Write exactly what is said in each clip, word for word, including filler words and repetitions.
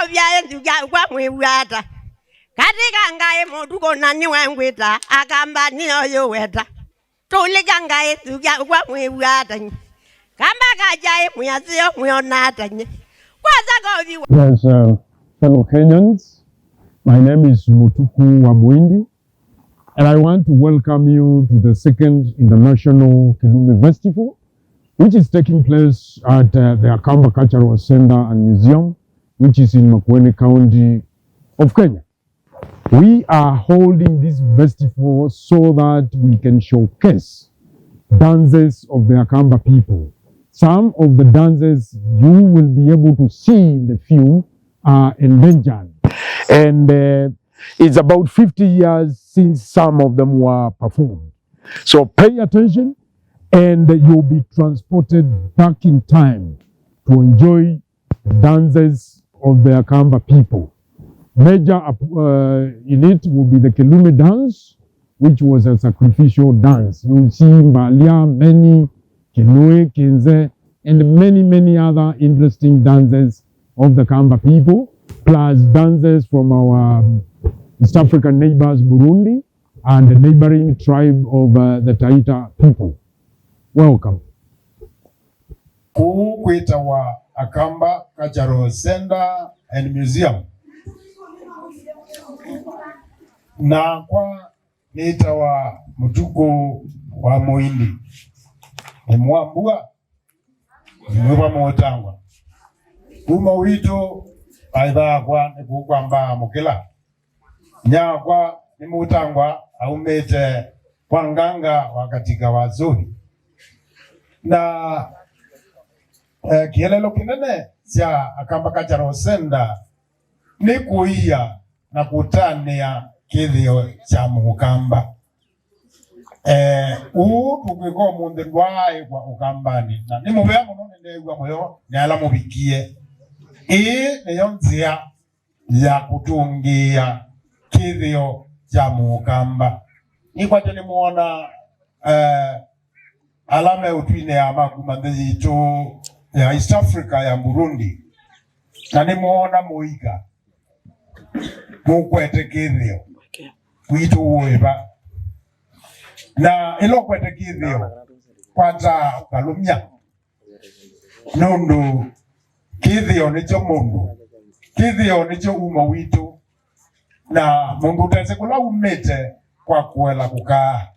Vyaĩ nthukya kwa mwĩw'ata. Katika ngaĩ mũtuko na nĩwe ngwĩta, akamba nĩyo yũweta. Tũlĩka ngaĩ nthukya kwa mwĩw'ata. Kamba kajaĩ mwĩasĩo mwĩona atanyĩ. Kwanza kovi wa- Yes, uh, fellow Kenyans, my name is Mutuku wa Muindi, and I want to welcome you to the second International Kilume Festival, which is taking place at, uh, the Akamba Cultural Center and Museum, which is in Makueni County of Kenya. We are holding this festival so that we can showcase dances of the Akamba people. Some of the dances you will be able to see in the film are endangered. And, uh, it's about fifty years since some of them were performed. So pay attention and you'll be transported back in time to enjoy dances of the Akamba people. Major, uh, in it will be the Kilume dance, which was a sacrificial dance. You'll see Mbalia, Meni, Kinui, Kinze, and many, many other interesting dances of the Kamba people, plus dances from our, um, East African neighbors, Burundi, and the neighboring tribe of, uh, the Taita people. Welcome. Kũu kwĩtawa Akamba Cultural Center and Museum. Nakwa nĩtawa Mũtukũ wa Mũindi. Nĩ Mwambua, nĩ mwĩva Mũtangwa. Kuma witũ, aitha akwa nĩ kũu kwa Mbaa Mũkĩla. Nyakwa nĩ Mũtangwa, aumĩte kwa Nganga wa Katika wa Zovi. Na, eh, kĩeleelo kĩnene kya Akamba Cultural Center nĩ kũia na kũtanĩa kĩthĩo kya Mũkamba. Eh, ũu tũkwĩka ũmũnthĩ ndwaaĩkwa Ũkambanĩ, na nĩ mũvea mũno, nĩneew'a mũyo nĩ ala mũvikie. Ĩĩ nĩyo nzĩa ya kũtũngĩĩa kĩthĩo kya Mũkamba. Nĩkwatyo nĩmwona, eh, ala me ũtwinĩ ya ma kuma nthĩ yitũ ya East Africa ya Burundi, na nĩmwona mũika mũkwete kĩthĩo witũ wũĩva. Na ĩla ũkwete kĩthĩo, kwata ũkalũmya. Nũndũ kĩthĩo nĩkyo mũndũ, kĩthĩo nĩkyo umo witũ, na mũndũ ũtesĩ kũla umĩte kwa kũela kũkaa,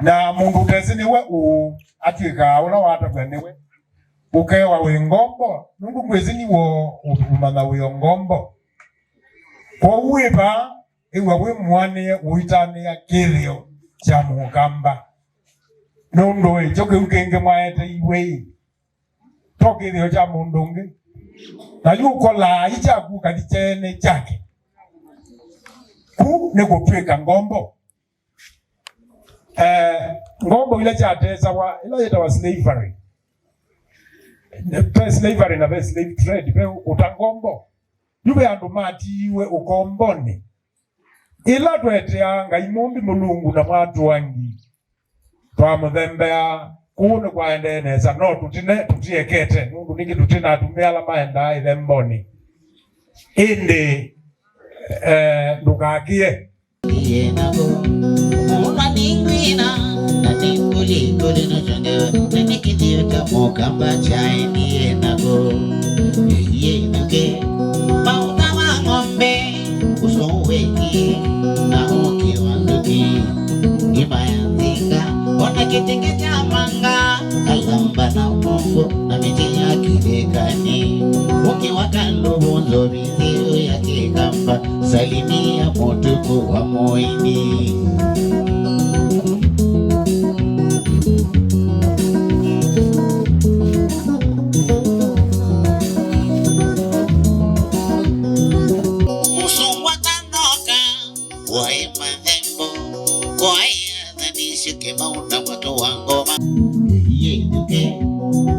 na mũndũ ũtesĩ nĩwe ũũ atw'ĩkaa ũla watavw'a nĩwe. Ũkewa wĩ ngombo, nũndũ ndwĩsĩ nĩ w'o ũmanya wĩ o ngombo. Kwoou wĩ vaa, ĩw'a wĩ mũanĩe ũitanĩa kĩthĩo kya Mũkamba, nũndũ ĩkyo kĩu kĩngĩ mwaeteiw'e-ĩ, to kĩthĩo kya mũndũ ũngĩ. Na yu ũkolaa i kyaku ũkathi kyeene kyake. Ku nĩ kũtw'ĩka ngombo. Eh, ngombo ila kyatesawa, ila yĩtawa slavery. Ve slavery na ve slave trade, ve ũta ngombo. Yu ve andũ matiiwe ũkombonĩ. Ĩla tweteaa Ngai Mũmbi Mũlungu na mwatũangi, twamũthembea, kũu nĩkwaendee nesa, no tũtine, tũtiekete, nũndũ nĩkĩ tũti na atumĩa ala maendaa ĩthembonĩ. Ĩndĩ, eh, ndũkakĩe. Mũndũ nĩngwĩna, na nĩngũlĩ, ngũlĩ na kyongo, nĩ kĩthĩo kya Mũkamba kyaendie nako. Ĩyĩthukĩ, maũtha wa ng'ombe, ũsũwĩki, na ũkĩ wa nthũkĩ. Ngima ya nthĩnga, ona kĩtenge kya manga, kalamba na mũongo, na mĩtĩ ya kĩthekanĩ. Ũkĩ wa kalũvũ, nzovi nzeo ya Kĩkamba, salimia Mũtukũ wa Mũindi. Mũsũngwa kanoka, waĩ mathembo, kwaĩ athani syũke maũndũ wa ngoma. Yĩthukĩ,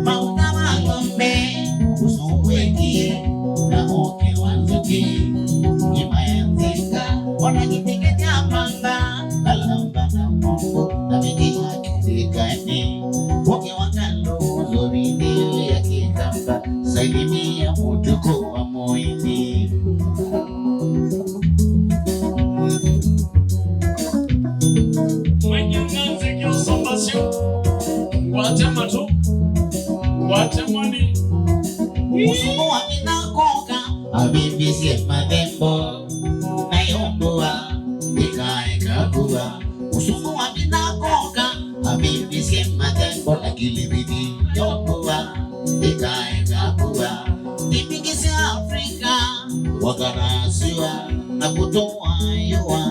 maũtha wa ng'ombe, ũsũwĩkie, na ũkĩ wa nthũkĩ. Ngima ya nthĩnga, ona kĩtenge kya manga, kalamba na mũongo, na mĩtĩ ya kĩthekanĩ. Ũkĩ wa kalũvũ, nzovi nzeo ya Kĩkamba, salimia Mũtukũ wa Mũindi. Avivisye mathembo, nayo mbua ĩkaeka kua. Ũsungu wa vinya koka, avivisye mathembo na kĩliviti, yo mbua ĩkaeka kua. Nthĩ mbingĩ sya Afrika wakanasua na kũtũa yũa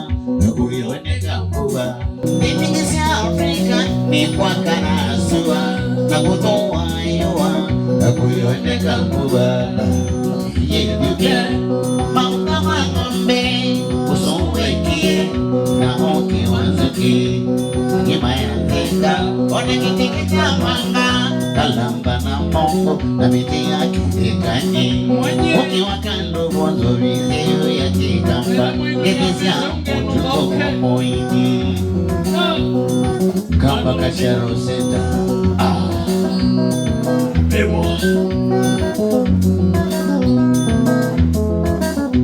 na kũyoneka mbua. Nthĩ mbingĩ sya Afrika nĩkwakana sua na kũtũa yũa na kũyoneka mbua. Yĩthukye maũtha ma ng'ombe ũsũwĩkie na ũkĩ wa nzũkĩ. Ngima ya nthĩka, ona kĩtĩkĩ kya manga, kalamba na mongo, na mĩtĩ ya kĩthĩkanĩ. Ũkĩ wa kandũ vonzo vĩthĩo ya kĩkamba, ngĩthĩ sya mũtuko mũithi. Kamba kachero seta. Ah. Nĩmo.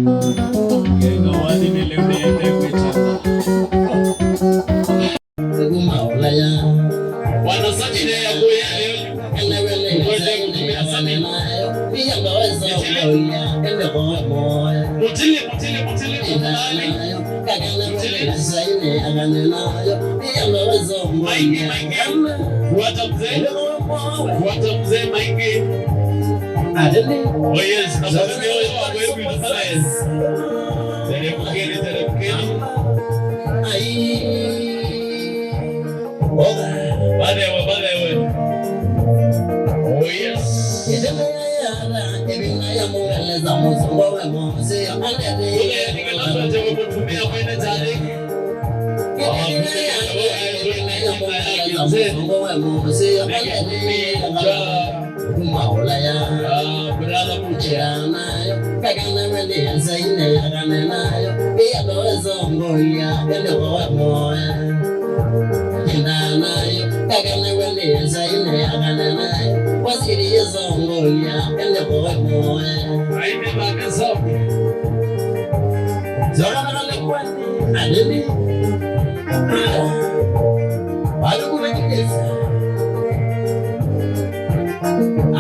Ngenga wathi nĩ lĩu nĩende kwĩtata. Kuma Ulaya. Wanasakire ya kuya leo. Ene wele zaine agane nayo. Pia ngaweza kuya ende kwa moyo. Mutili, mutili, mutili, mutili. Kakana wele zaine agane nayo. Pia ngaweza kuya. Fuata mzee. Fuata mzee Maingi. Atende. Oh yes, na mzee huyo wa kwetu ni Elias. Teremkeni, teremkeni. Ai. Balewe, balewe. Oh yes. Ĩvinda ya mũngeleza mũsũngũ we mũseo alete. Kule ya ningelazo ya kutumia mwene tani. Ĩvinda ya mũngeleza mũsũngũ we mũseo alete. Kuma Ulaya. Ah, brother, njĩra nayo kakana wende zaine agane nayo. Pia ngaweza kuya ende kwa moyo. Enda nayo, kakana wende zaine agane nayo. Wasiri Yesu ngoya ende kwa moyo. Aime bane sauti. Zora na kwani, ademi. Wale kuna kipesa.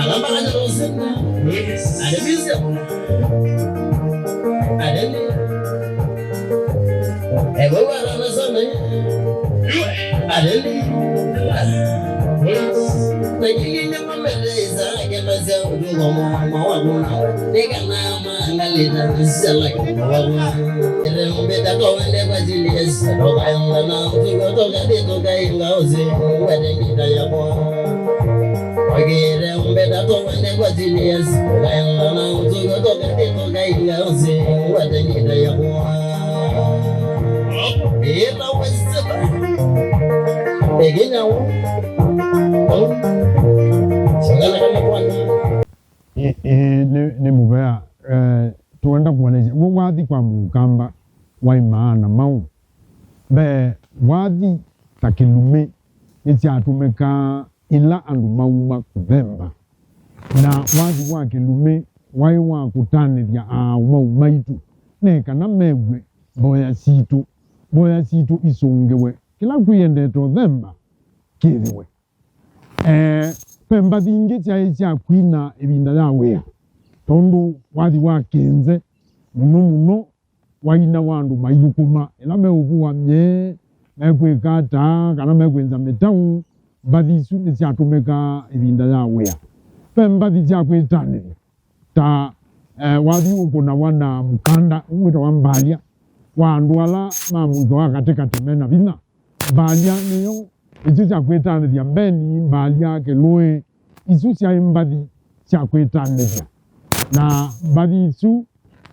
Alamba aja usema. Yes. Ademi sema. Ademi. Ewe wana nasome. Aleli. Na kili nyama meleza kema za udugo mwa mwa wa mwa. Nega na mangalita sala kwa wa. Ere mbeta to wende kwa ajili Yesu. Toka yanga na utugo toka de toka inga uzi. Wende ngita ya kwa. Wagire mbeta to wende kwa ajili Yesu. Toka yanga na utugo toka de toka inga uzi. Wende ngita ya kwa. Ĩla wĩsĩla ĩkĩnyawa. Singana kama kwana. Ĩ, ĩ, nĩ, nĩ mũvea, eh, tũenda kũelesya. W'o wathi kwa mũkamba waĩ maana maũ. Mbee, wathi ta kĩlumĩ nĩsyatũmĩkaa ĩla andũ mauma kũthemba. Na wathi wa kĩlumĩ waĩ wa kũtanĩthya aaũmau maitũ nĩ kana mew'e mboya sitũ, mboya sitũ isũngĩwe, kĩla kwĩendete ũthemba kĩthĩwe. Ee, ve mbathi ingĩ syaĩ sya kwina ĩvinda ya wĩa, tondũ wathi wa kĩnze mũno mũno wainawa andũ maithũkũma, ĩla meũvũa myee, mekwĩka ata, kana mekwĩnza mĩtaũ, mbathi isu nĩsyatũmĩkaa ĩvinda ya wĩa. Ve mbathi sya kwĩtanĩthya, ta, eh, wathi ũkũnawa na mũkanda, ũu wĩtawa mbalya, wa andũ ala ma mũito wa katĩkatĩ me na vinya. Mbalya nĩyo ĩsu sya kwĩtanĩthya mbeni, mbalya, kĩlũĩ, isu syaĩ mbathi sya kwĩtanĩthya. Na mbathi isu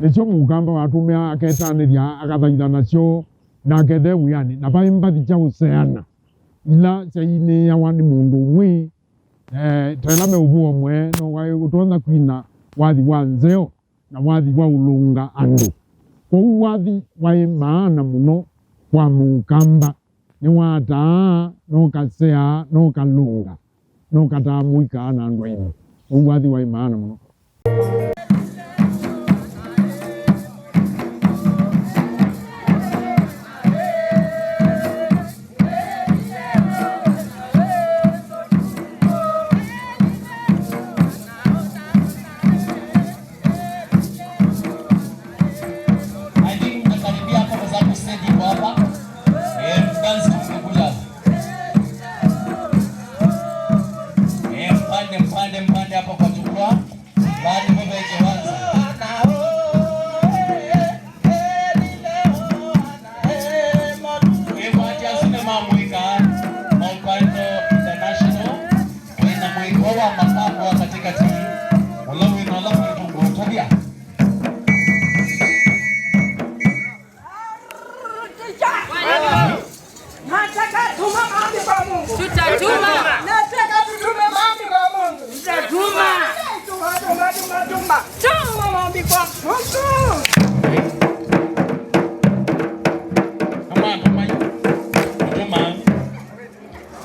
nĩsyo mũkamba watũmĩaa aketanĩthya, akathaitha nasyo, na akethe wĩanĩ. Na vaĩ mbathi sya ũseana, ila syainĩĩawa nĩ mũndũ ũmwe, eh, ta ĩla meũvũa mwee, no waĩ ũtonya kwina wathi wa nzeo na wathi wa ũlũnga andũ. Kwoou wathi waĩ maana mũno kwa mũkamba, nĩwataa, nokaseaa, nokalũnga, nokataa mũikaa na andũ aingĩ. Kwoou wathi waĩ maana mũno.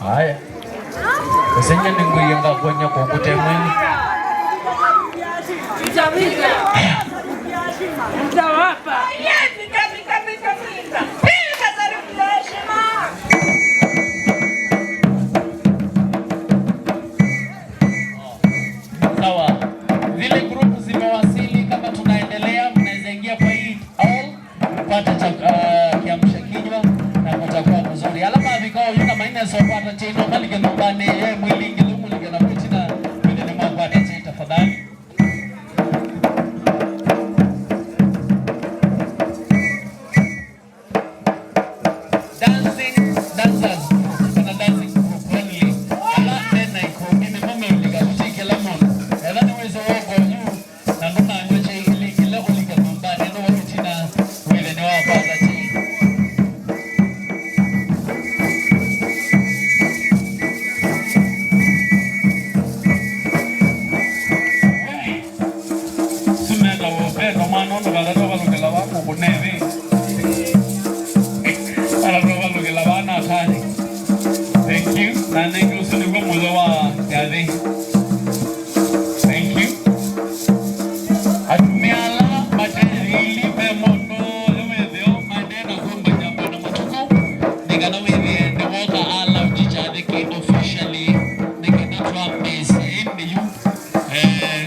Haya. Ũsengy'a nĩngwĩie ngakwony'a kũkũte mwene. Nitawapa. Piga, piga, piga, piga. Piga, karibu na heshima. Sawa. Zile grupu zimewasili, kama tunaendelea, mnaweza ingia kwa hii hall. Pata cha, ah, kiamsha kinywa na kutakuwa kuzuri. Alama ya vikao yuna maineso pata chino malike nyumbani, eh, mwilingile mulike na mwitina mwilini mwa kwata chi tafadhali. Dancing, dancers group, kana dancing group only. Ala mena ikundi nĩmo meũlika, gũtikĩla mũndũ. Etha nĩwĩsĩ woko yu, na ndũnanywa kyai kĩlingile ũlike nyũmbanĩ, nũwe ĩtina wĩthĩnĩ wa kwata kyai. Simenda wopendo mwana ũndũ vatatũ valũkĩla va kũkũ neve. Vatatũ valũkĩla va natani. Thank you. Na nĩngĩ ũsu nĩguo mũyo wa kyathĩ. Thank you. Atumĩa ala mate ili me mũndũ ũyũ wĩthĩo maendee na kũmba nyambo na matukũ, nĩ kana wĩthĩe nĩwoka alauji kyathĩ kĩ officially, nĩ kana twambĩĩsye ĩndĩ yu, eh,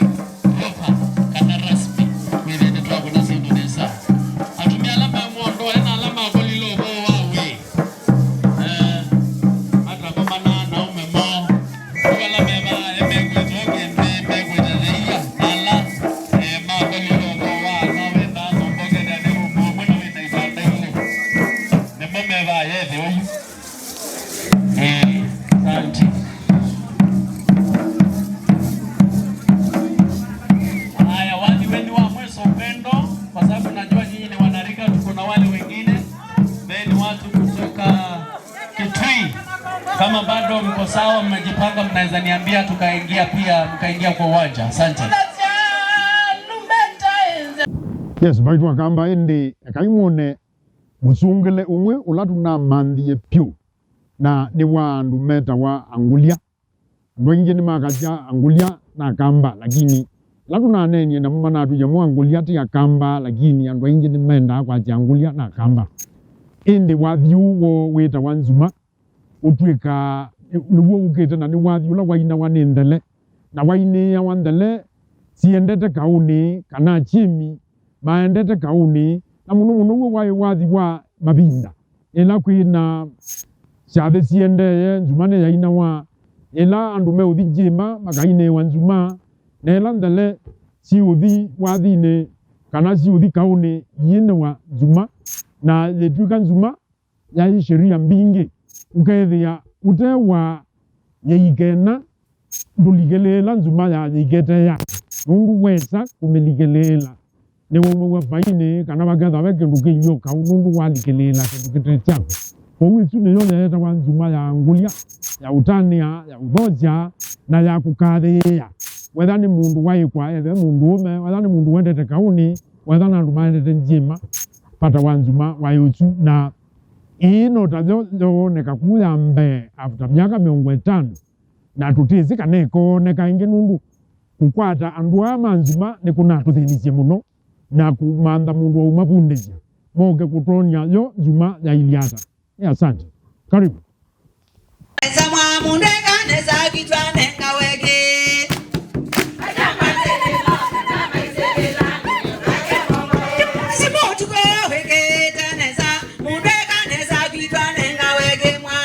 proper kana rasmi, wĩthĩe nĩtwakũna syĩndũ nesa. Atumĩa ala me mũndũ, ena ala makolile ũvoo wa wĩ. Eh, atakomana na aume moo. Kwa ala mevaa, eh, mekwĩtwa ũkĩndĩ, mekwĩta theia, ala, eh, makolile ũvoo wa aka wendaa nzombokethya nĩ ũmwe ũmwe na wĩna ivanda ilĩ. Nĩmo mevaa yethe ũyu. Eh, asante. Haya, wathi wenu wa mwisho upendo, kwa sababu najua nyinyi ni wanarika, tuko na wale wengine. Then watu kutoka Kitui, kama bado mko sawa, mmejipanga, mnaweza niambia tukaingia pia, mkaingia kwa uwanja. Asante. Yes, vaitũ Akamba, ĩndĩ ekai mwone mũsũngĩle ũmwe ũla tũnamanthie pyũ, na nĩ wa andũ metawa Angũlya. Andũ aingĩ nĩmakasya Angũlya na Akamba, lakini ala tũnaneenie namo manatwĩie mo Angũlya ti Akamba, lakini andũ aingĩ nĩmendaa kwasya Angũlya na Akamba. Ĩndĩ wathi ũũ woo wĩtawa Nzuma, ũtw'ĩkaa nĩw'o ũkĩte, na nĩ wathi ũla wainawa nĩ nthele, na wainĩĩawa nthele siendete kaũnĩ, kana akyĩmi maendete kaũnĩ, na mũno mũno w'o waĩ wathi wa mavinda. Ĩla kwĩ na syathĩ siendee, Nzuma nĩyainawa. Ĩla andũ meũthi ngyĩma, makainĩĩwa Nzuma, na ĩla nthele siũthi wathinĩ kana siũthi kaũnĩ, iinĩwa Nzuma. Na yĩtw'ĩka Nzuma yaĩ sheria mbingĩ, ũkethĩa ũte wa yĩikena ndũlikĩlĩĩla Nzuma ya yĩikete yake, nũndũ wesa kũmĩlikĩlĩĩla nĩwaumaw'a vainĩ, kana vakethwa ve kĩndũ kĩilyĩ o kau nũndũ walikĩlĩĩla kĩndũ kĩte kyaku. Kwoou ĩsu nĩyo yeetawa Nzuma ya Angũlya, ya ũtanĩa, ya ũthokya, na ya kũkathĩĩa. Wetha nĩ mũndũ waĩkwa, ethe mũndũũme, wetha nĩ mũndũ wendete kaũnĩ, wetha nĩ andũ maendete ngyĩma, vata wa Nzuma waĩ ũsu. Na ĩĩ no tayo yooneka ku ya mbee after myaka mĩongo ĩtano, na tũtĩsĩ kana ĩkooneka ĩngĩ, nũndũ kũkwata andũ aa ma Nzuma nĩkũnatũthĩnisye mũno na kũmantha mũndũ wa ũmavundĩsya moke kũtwony'a yo Nzuma yailyĩ ata. Nĩ asante. Karibu. Nesa mwa mũndũ eka nesa kwitwa nenga weke. Simu tuko weke nesa, mũndũ eka nesa kwitwa nenga weke mwa.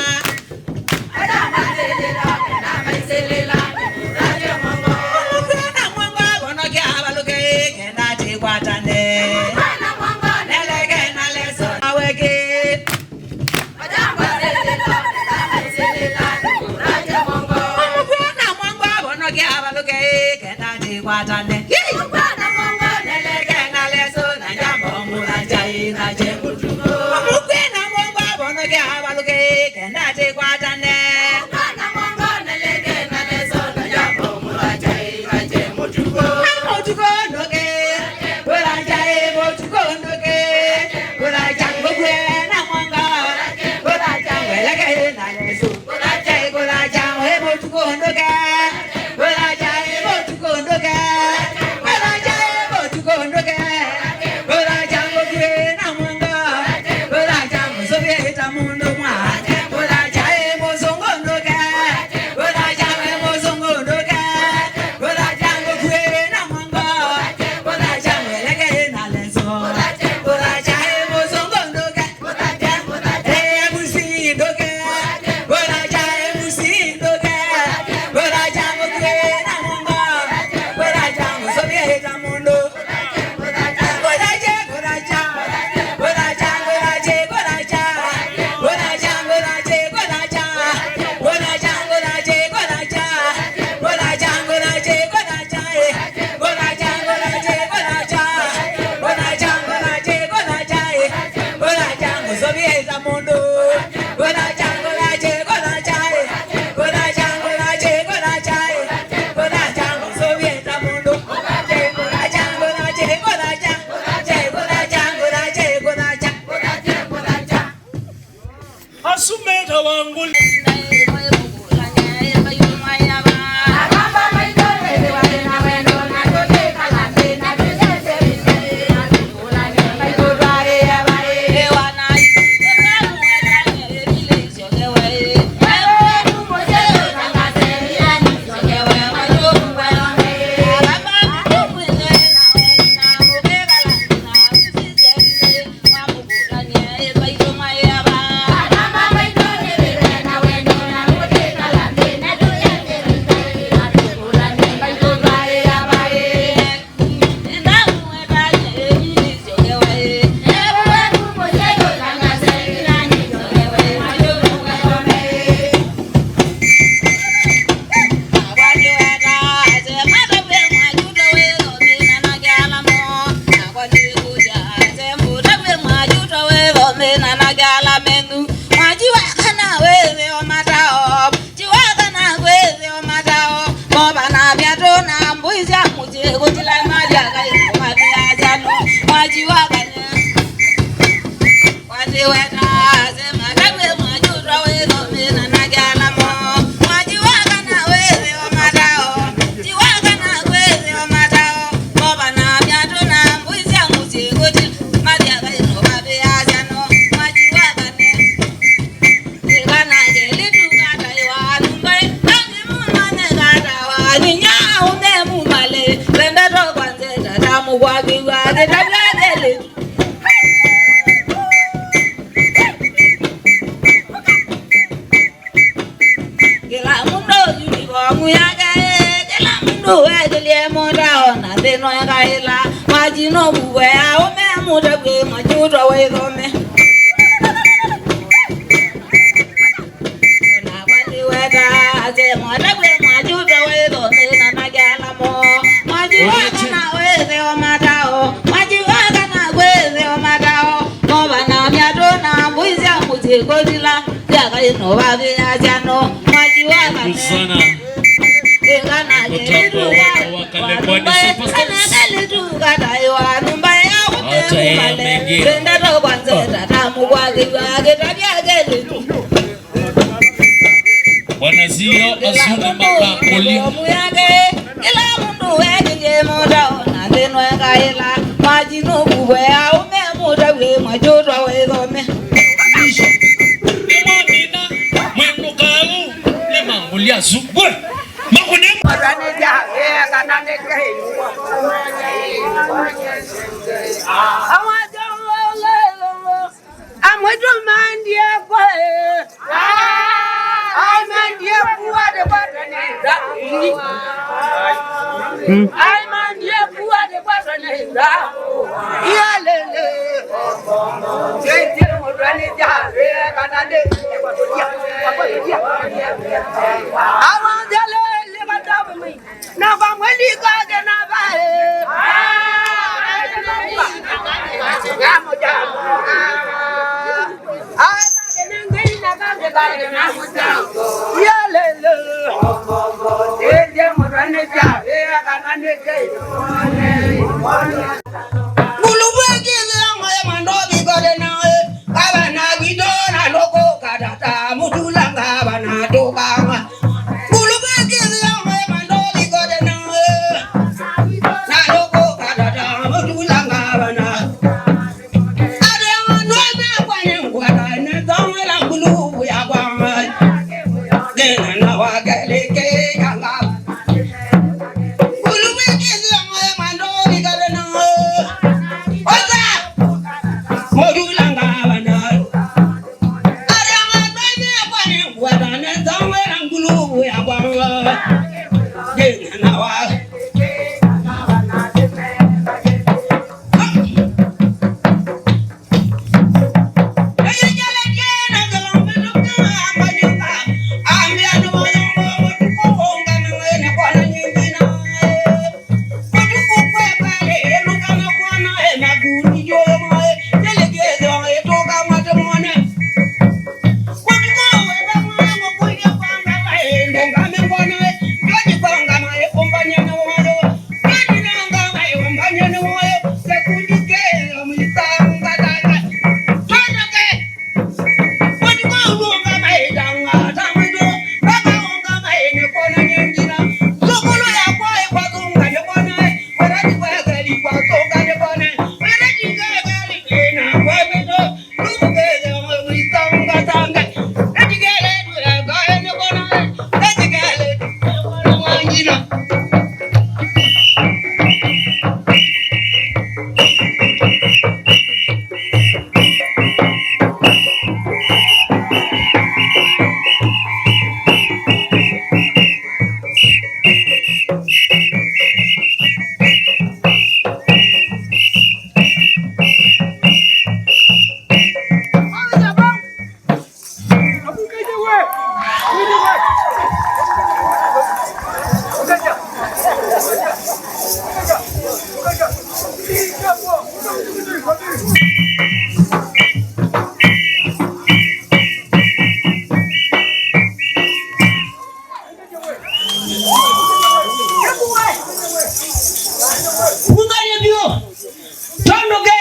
Na na kĩala menyu, mwaji wa kana wĩthĩo matao, mwaji wa kana wĩthĩo matao, mova na myatũ na mbũi sya mũsyĩ kũtila mali akaitũ mali ya syano, mwaji wa kana. Wati weta, sema, kabwe mwaji ũtwa wĩthome na na kĩala mo, mwaji wa kana wĩthĩo matao, mwaji wa kana wĩthĩo matao, mova na myatũ na mbũi sya mũsyĩ kũtila mali akaitũ mali ya syano, mwaji wa kana. Kĩla mũndũ yunivomu yake, kĩla mũndũ wekĩlye mũndao na nthĩno ĩkaĩla. Mwaji nũkuwe aũme mũtavw'e mwaji ũtwa wĩthome. Onakwa nĩweta ase mwatavw'e mwaji ũtwa wĩthome na na kĩala mo. Mwaji wa kana wĩtheo matao, mwaji wa kana wĩtheo matao, mova na myatũ na mbũi sya mũsyĩ kũtila. Yaka ĩno vavĩasya no mwaji wa kana. Sana. Ĩkana kĩlĩtu wa, wa nyũmba ĩ, kana kĩlĩtu kataĩwa nyũmba ya ũmĩkũvale. Tenda to kwanza tata mũkwakĩwa kĩtavya kĩlĩtu. Bwana Zio, asu nĩ makakũlya. Kĩla mũndũ wekĩlye mũtao na nthĩno ĩkaĩla. Mwaji nũkuwe aũme mũtavw'e mwaji ũtwa wĩthome. Nĩmwamina mwĩnũkau nĩ mangũlya asu. Mbwe! Makũne. Amwe tũmandie kwa, eh. Ai, mandie kuwa de kwa tene. Ai, mandie kuwa de kwa tene. Yalele. Kete mutwani ja, eh, kana de. Awa jalele katabu. Na kwa mweli kake na bae. Yalele. Ende mutane cha, eh, kana neke. Ngulubu ĩkĩthĩa mwe mandovi kore nawe. Kavana witũ na lũkũ katata mũtula ngavana tũkama. Ngulubu ĩkĩthĩa mwe mandovi kore nawe. Na lũkũ katata mũtula ngavana. Ate mwanome kwa nĩ ngwata nĩ thongela ngulubu ya kwa. Nena na wakeleke yanga. Ngulubu ĩkĩthĩa mwe mandovi kore nawe. Oza. Mũtula ngavana. Arĩa matwaĩte kwa nĩ ngweta nĩ ta wĩra ngulubu ya kwa. Ndĩna na wa. Ndĩngelekye na ngalambĩtũka ambanyũka. Ambĩa nĩ wayongo mũtukũ kũngana wene kwa na nyingina. Matuku kwekale, ĩlũka na kwana, ĩ makundi yoyo mae, nĩlĩkĩthwa ĩtũka mate mone. Matuku wenda mwana mũkũiya kwanga mae, ndonga mengwana, ndoji kwanga mae, kumbanya na wayo. Ndoji nanga mae, kumbanya na wayo. Sekundi kela, mwitanga tanga. Tondoke. Tũke.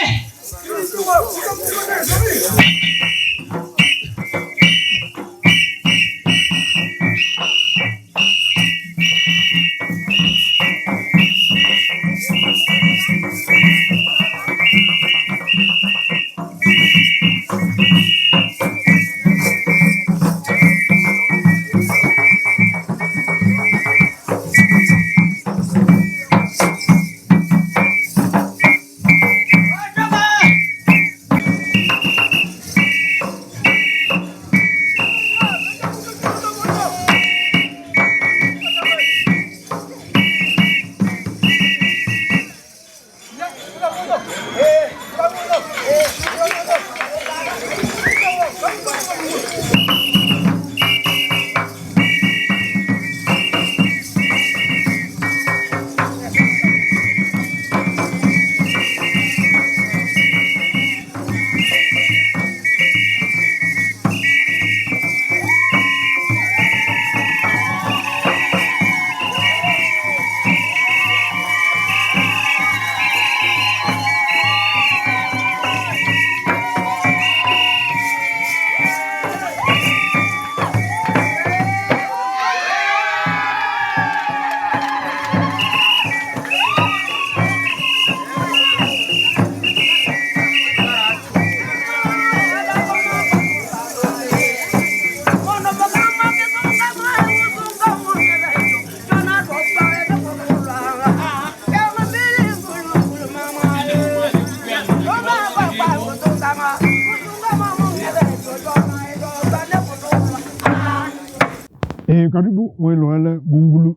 Ĩĩ, karibu mwĩloele Ngungulu.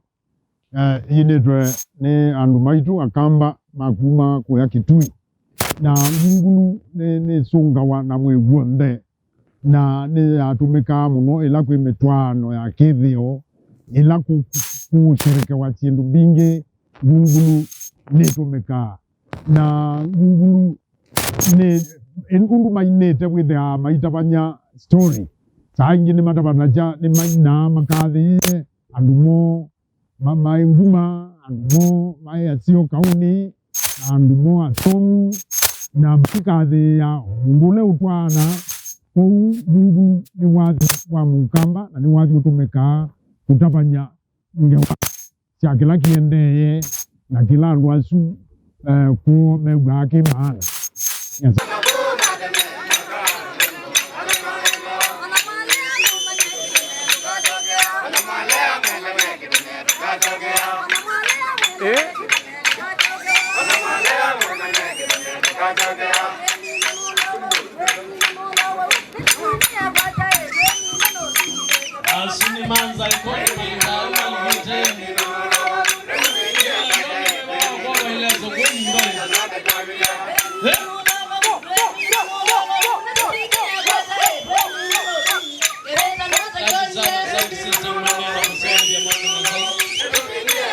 Eh, yinĩtwe nĩ andũ maitũ Akamba ma kuma kũya Kitui. Na Ngungulu nĩ, nĩsũngawa na mwĩĩ w'onthe, na nĩyatũmĩkaa mũno ĩla kwĩ mĩtwaano ya kĩthĩo, ĩla kũ-, kũ-, kũsherekewa syĩndũ mbingĩ, Ngungulu nĩtũmĩkaa. Na Ngungulu nĩ, ĩ-, ũndũ mainĩte wĩthĩaa maitavany'a story. Saa ingĩ nĩmatavanasya, nĩmainaa makathĩĩe andũ moo, ma-, maĩ nguma, andũ moo maĩ aseo kaũnĩ, na andũ moo asomu, na makĩkathĩĩa o mũndũ ũla ũtwaana. Kwoou Ngungulu nĩ wathi wa Mũkamba, na nĩ wathi ũtũmĩkaa kũtavany'a ngewa sya kĩla kĩendee na kĩla andũ asu, eh, kwoo mew'aa kĩ maana. Yes. Eh? Asu nĩ manza ĩkoni maithaa malikĩte. Kwa maelezo kweli mbele. Eh? Asante sana, asante sister, mwendelea na kusaidia mambo mazuri.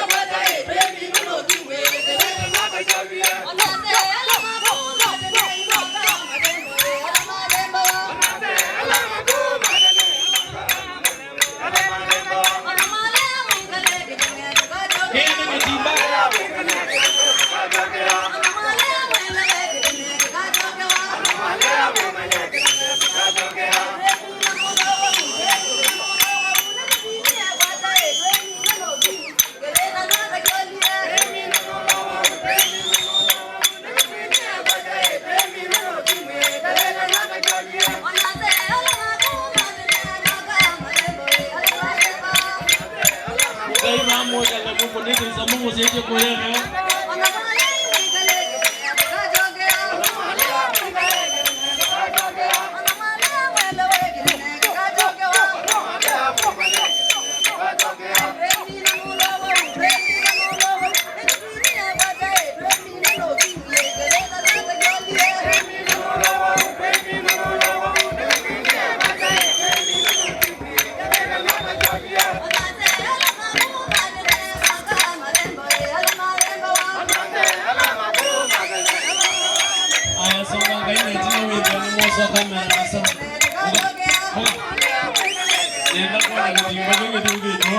Ngai mamũkala mũkũnĩkĩsa mũmũsyaisye kũyene. Aya, songa Ngai na ĩtina wĩthĩa nĩmwosa kamera nesa. Nenda kwona kĩtimba kĩu kĩtũngĩtwo.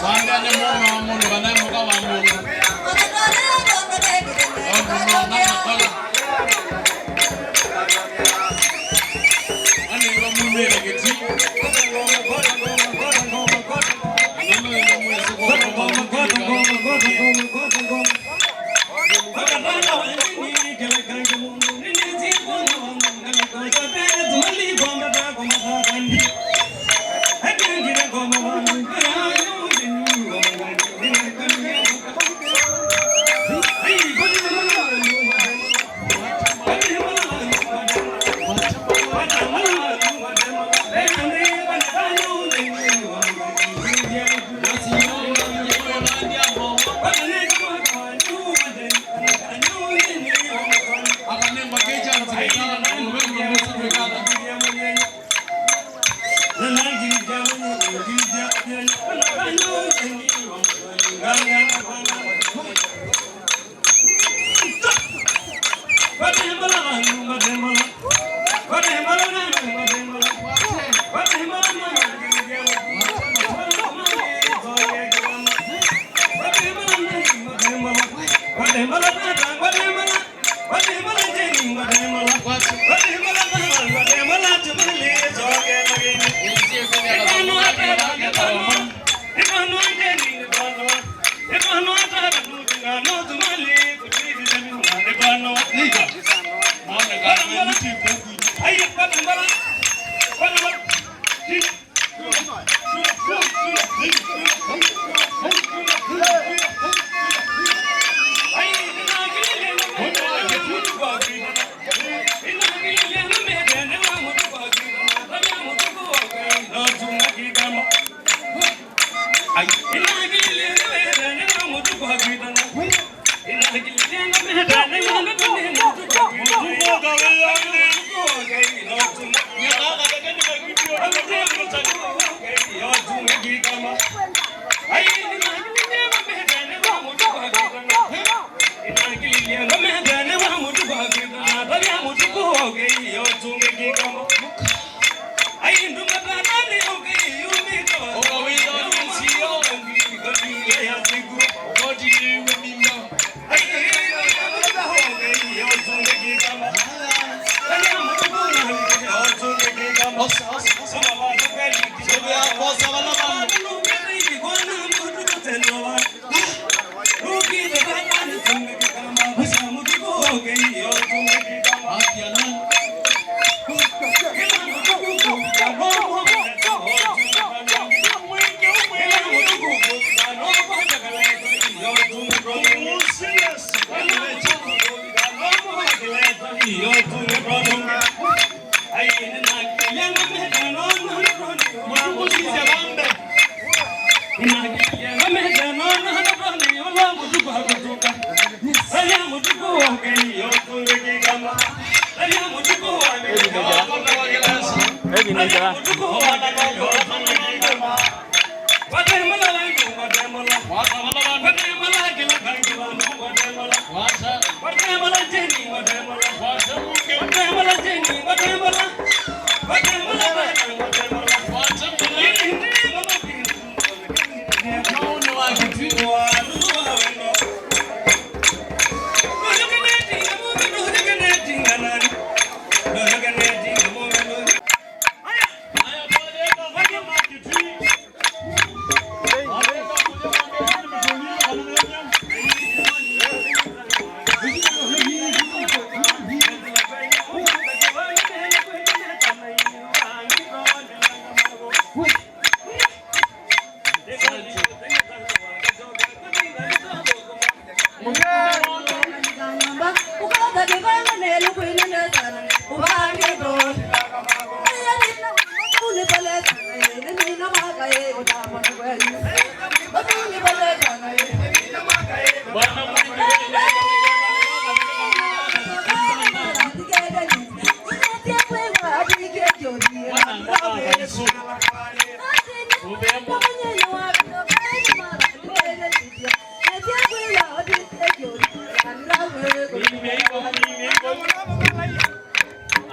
Wambĩa nĩ mũũme wa mũndũ kana nĩ mũka wa mũndũ. Tondũ no na makola. Anĩwe mumĩle kĩti. Anĩwe mwĩsĩ kwa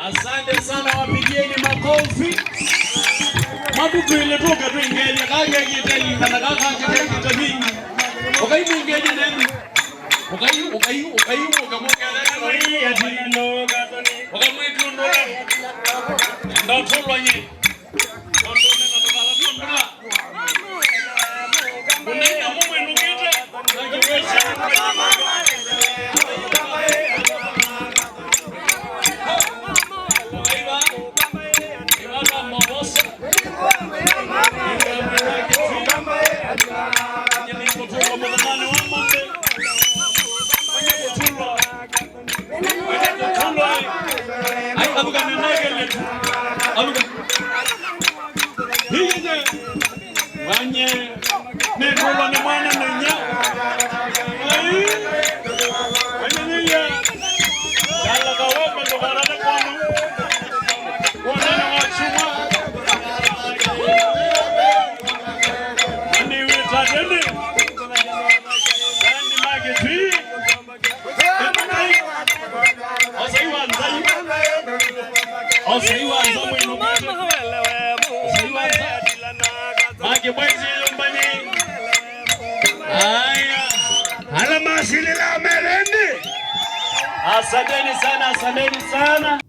Asante sana, wapigieni makofi. Matukwile tuke twingethya kake kiteli kana kaka kiteli tabi. Ukai mwingethya nenu. Ukai, ukai, ukai, ukamwongethya. Ukamwitundula. Ndatulwa nye. Ai, avuka nene keletu. Avuka. Hiye. Wanye. Nĩtũlwa nĩ mwana na inyia. Ai. Wanyanyia. Yala kawembe ndũkarare kwanu. Wonana wa chuma. Ani wĩta tene. Andi magĩtwi. Osei wa Nzai. Osei wa Nzai mwĩnũkĩte. Osei wa Nzai. Makĩbwaisye nyumbani. Aya. Ala masilĩla meleni. Asanteni sana, asanteni sana.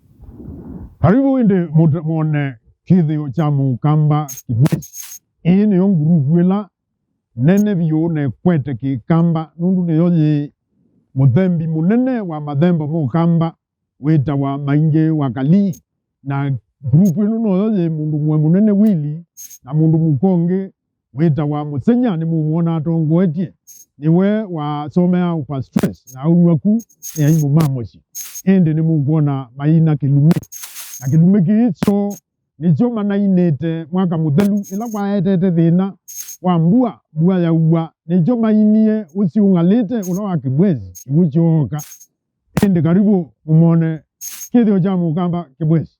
Karibu ĩndĩ mũte-, mwone kĩthĩo kya Mũkamba Kĩbwesi. Ĩĩ nĩyo nguruvu ĩla nene vyũ na ĩkwete Kĩkamba, nũndũ nĩyo yĩ mũthembi mũnene wa mathembo ma Ũkamba wĩtawa Maingi wa Kalii. Na group ĩno noyo yĩ mũndũ mũe mũnene Willy na mũndũ mũka ũngĩ wĩtawa Mũsenya, nĩmũmwona atongoetye. Nĩwe wasomea Upper Stress na aumw'a ku nĩ aimũ ma mũsyĩ. Ĩndĩ nĩmũkwona maina kĩlumi. Na kĩlumi kĩĩ kyoo nĩkyo manainĩte mwaka mũthelu ĩla kwaetete thĩna wa mbua, mbua yaua, nĩkyo mainie ũsyũng'alĩte ũla wa Kĩbwesi, kĩw'ũ kyooka. Ĩndĩ karibu mũmone kĩthĩo kya Mũkamba Kĩbwesi.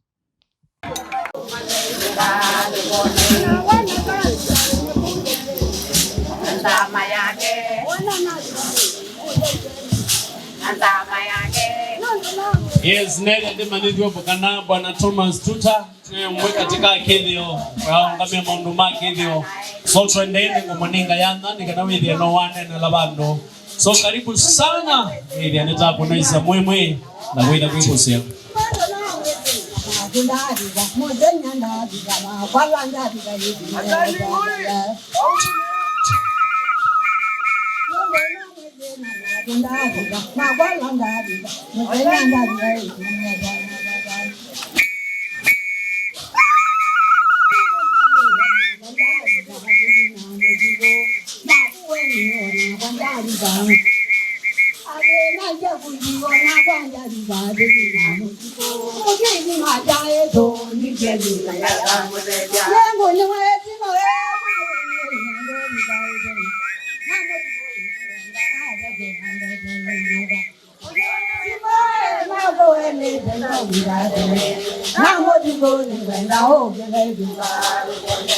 Yes, nethĩa ndĩmanyĩthw'e kana Bwana Thomas Tuta twĩ ũmwe katika kĩthĩo, waũngamĩa maũndũ ma kĩthĩo. So twendeeni ngũmũnenga yanya nĩ kana wĩthĩe no wanenela vandũ. So karibu sana, wĩthĩe nĩtakũnaisa mwĩmwĩ na wĩtha kwĩkũsĩa.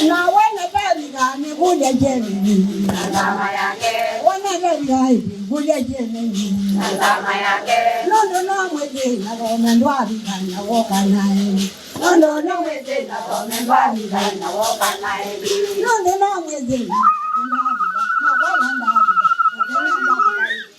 Na wena tavika nĩkũlya kyeni. Wena tavika nĩkũlya kyeni. Nũndũ no mwĩthĩ na thome ndwavika na woka naĩ. Nũndũ no mwĩthĩ na thome ndwavika na woka naĩ. Nũndũ no mwĩthĩ na thome ndwavika na woka naĩ.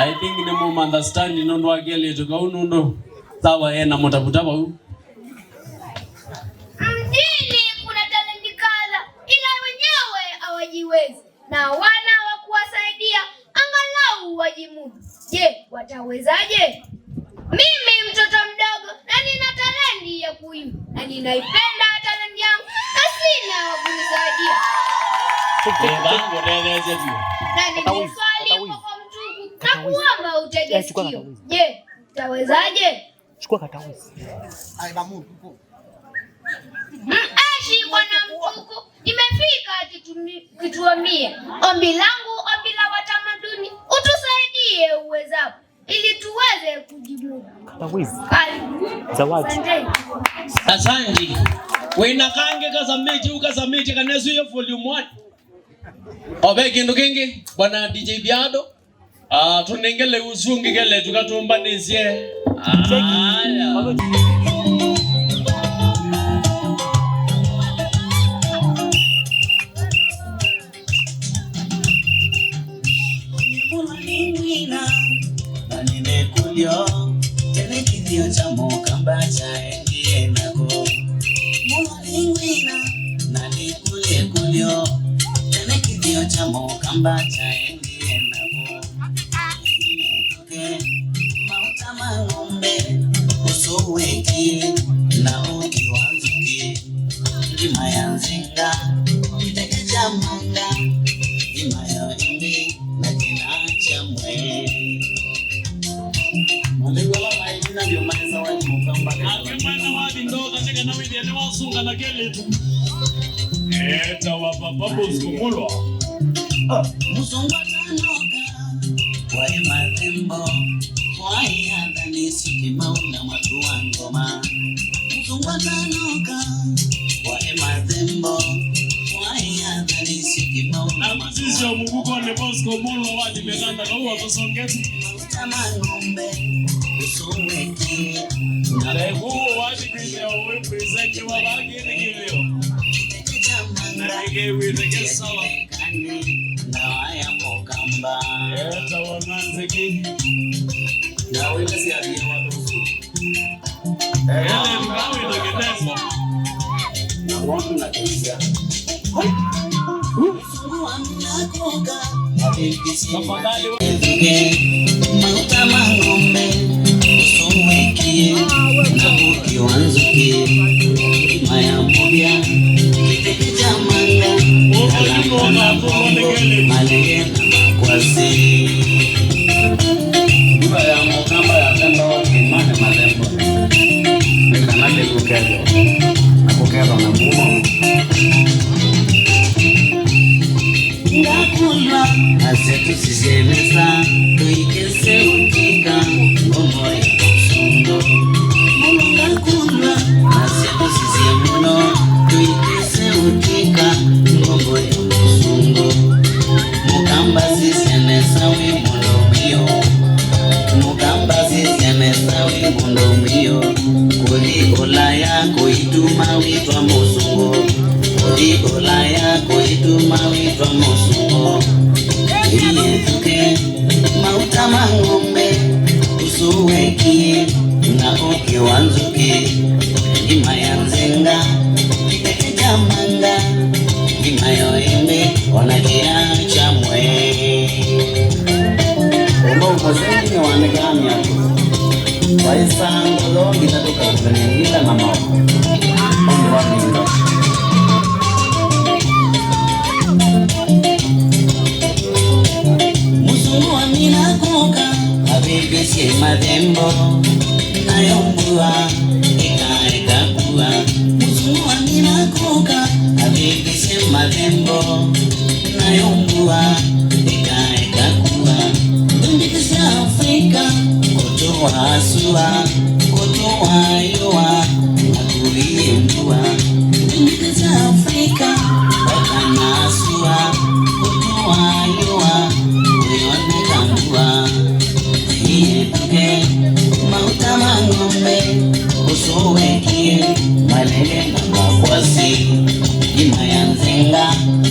I think nĩmũmũunderstand nũndũ wa kelĩtu kau, nũndũ sawa ena mũtavuta vau. Mjini kuna talenti kadha, ila wenyewe hawajiwezi, na wana wa kuwasaidia angalau wajimudu. Je, watawezaje? Mimi mtoto mdogo na nina talenti ya kuimba, na ninaipenda talenti yangu, na sina wa kunisaidia. Eba, ngũtetheesye vyũ. Na nina swali kwa Mtuku, na kuomba utege sikio. Je, utawezaje? Chukua katawisi. M'eshi Bwana Mtuku, nimefika Kitumi-, Kituo Mie. Ombi langu, ombi la watamaduni, utusaidie uwezavyo ili tuweze kujimudu. Katawisi. Karibu. Zawadi. Asante. Asante. Wĩna kangĩ kasamĩtye, ũkasamĩtye kana ĩsu yo volume one. O ve kĩndũ kĩngĩ, Bwana D J Biado. Ah, tũnengele ũsu ũngĩ kelĩtu katũmbanĩsye. Aya. Nĩmwĩna, na nĩnĩkũlyo, kĩnĩ kĩthĩo kya Mũkamba kyaendie nako. Nĩmwĩna, na nĩkũlyo, kĩnĩ kĩthĩo kya Mũkamba kyaendie nako. Mauta ma ng'ombe, ũsũũ wekie, na ũkĩ wa nzũkĩ, ngima ya nzenga, kĩteke kya manga, ngima ya ĩmbĩ, na kĩna kya mwee. Mathĩu ala maĩ vinya ndio maĩsawa nĩ Mũkamba. Ake mwana wathi ndoka, teka na wĩthĩe nĩwasunga na kelĩtu. Eta wa Papa Bosco Mulwa. Mũsũngũ atanoka, waĩ mathembo, waĩ athani sio Kĩmau na Mwatũ wa Ngoma. Mũsũngũ atanoka, waĩ mathembo, waĩ athani sio Kĩmau na Mwatũ wa Ngoma. Mũvuko nĩ Bosco Mulwa wa Dimekanda, kau wakũsongete. Mauta ma ng'ombe, ũsũũ wekie, na ũkĩ wa nzũkĩ, kĩteke kya manga, kĩteke kya manga, na nĩkĩw'ĩte kĩ sawa. Ndawa ya Mũkamba. Eta wa manziki. Ndawa ile si ya biwa nusu. Ele mkawe na kitengo. Na ng'ondu na kĩsia. Tafadhali. Mauta ma ng'ombe, ũsũũ wekie, na ũkĩ wa nzũkĩ, ngima ya mũvya, kĩteke kya manga, kalamba na mbongo, malenge na makwasi. Ngima ya Mũkamba yatendawa kĩmane mathembo, nĩ kana kĩkũkethwa, na kũkethwa na mumo. Ngakũlwa, nasya tũsisye nesa, tũikese ũtw'ĩka ngombo ya mũsũngũ. Mũno ngakũlwa, nasya tũsisye mũno, tũikese ũtw'ĩka ngombo ya mũsũngũ. Mũkamba sisya nesa wĩ mũndũ mwiũ. Mũkamba sisya nesa wĩ mũndũ mwiũ. Kũthi Ũlaya kũituma wĩtwa mũsũngũ. Kũthi Ũlaya kũituma wĩtwa mũsũngũ. Ĩyĩthũke, mauta ma ng'ombe, ũsũũ wekie, na ũkĩ wa nzũkĩ, ngima ya nzenga, kĩteke kya manga, ngima yo ĩmbĩ, ona kĩya kya mwee. Ũmwe ũmwe sengine wanĩkaa myako. Waĩsaa ngolo nginya tũkakũthany'a ngita na mao. Ũndũ wa mĩndo. Mũsũngũ amina kũka, avĩvĩsye mathembo, nayo mbua ĩkaeka kua. Mũsũngũ amina kũka, avĩvĩsye mathembo, nayo mbua ĩkaeka kua. Ndũndĩkĩ sya Afrika, kũtũwa sua, kũtũwa yũa, na kũiĩ mbua. Ndũndĩkĩ sya Afrika, wakana sua, kũtũwa yũa, kũyoneka mbua. Ĩyĩthũke, mauta ma ng'ombe, ũsũũ wekie, malenge na makwasi, ngima ya nzenga,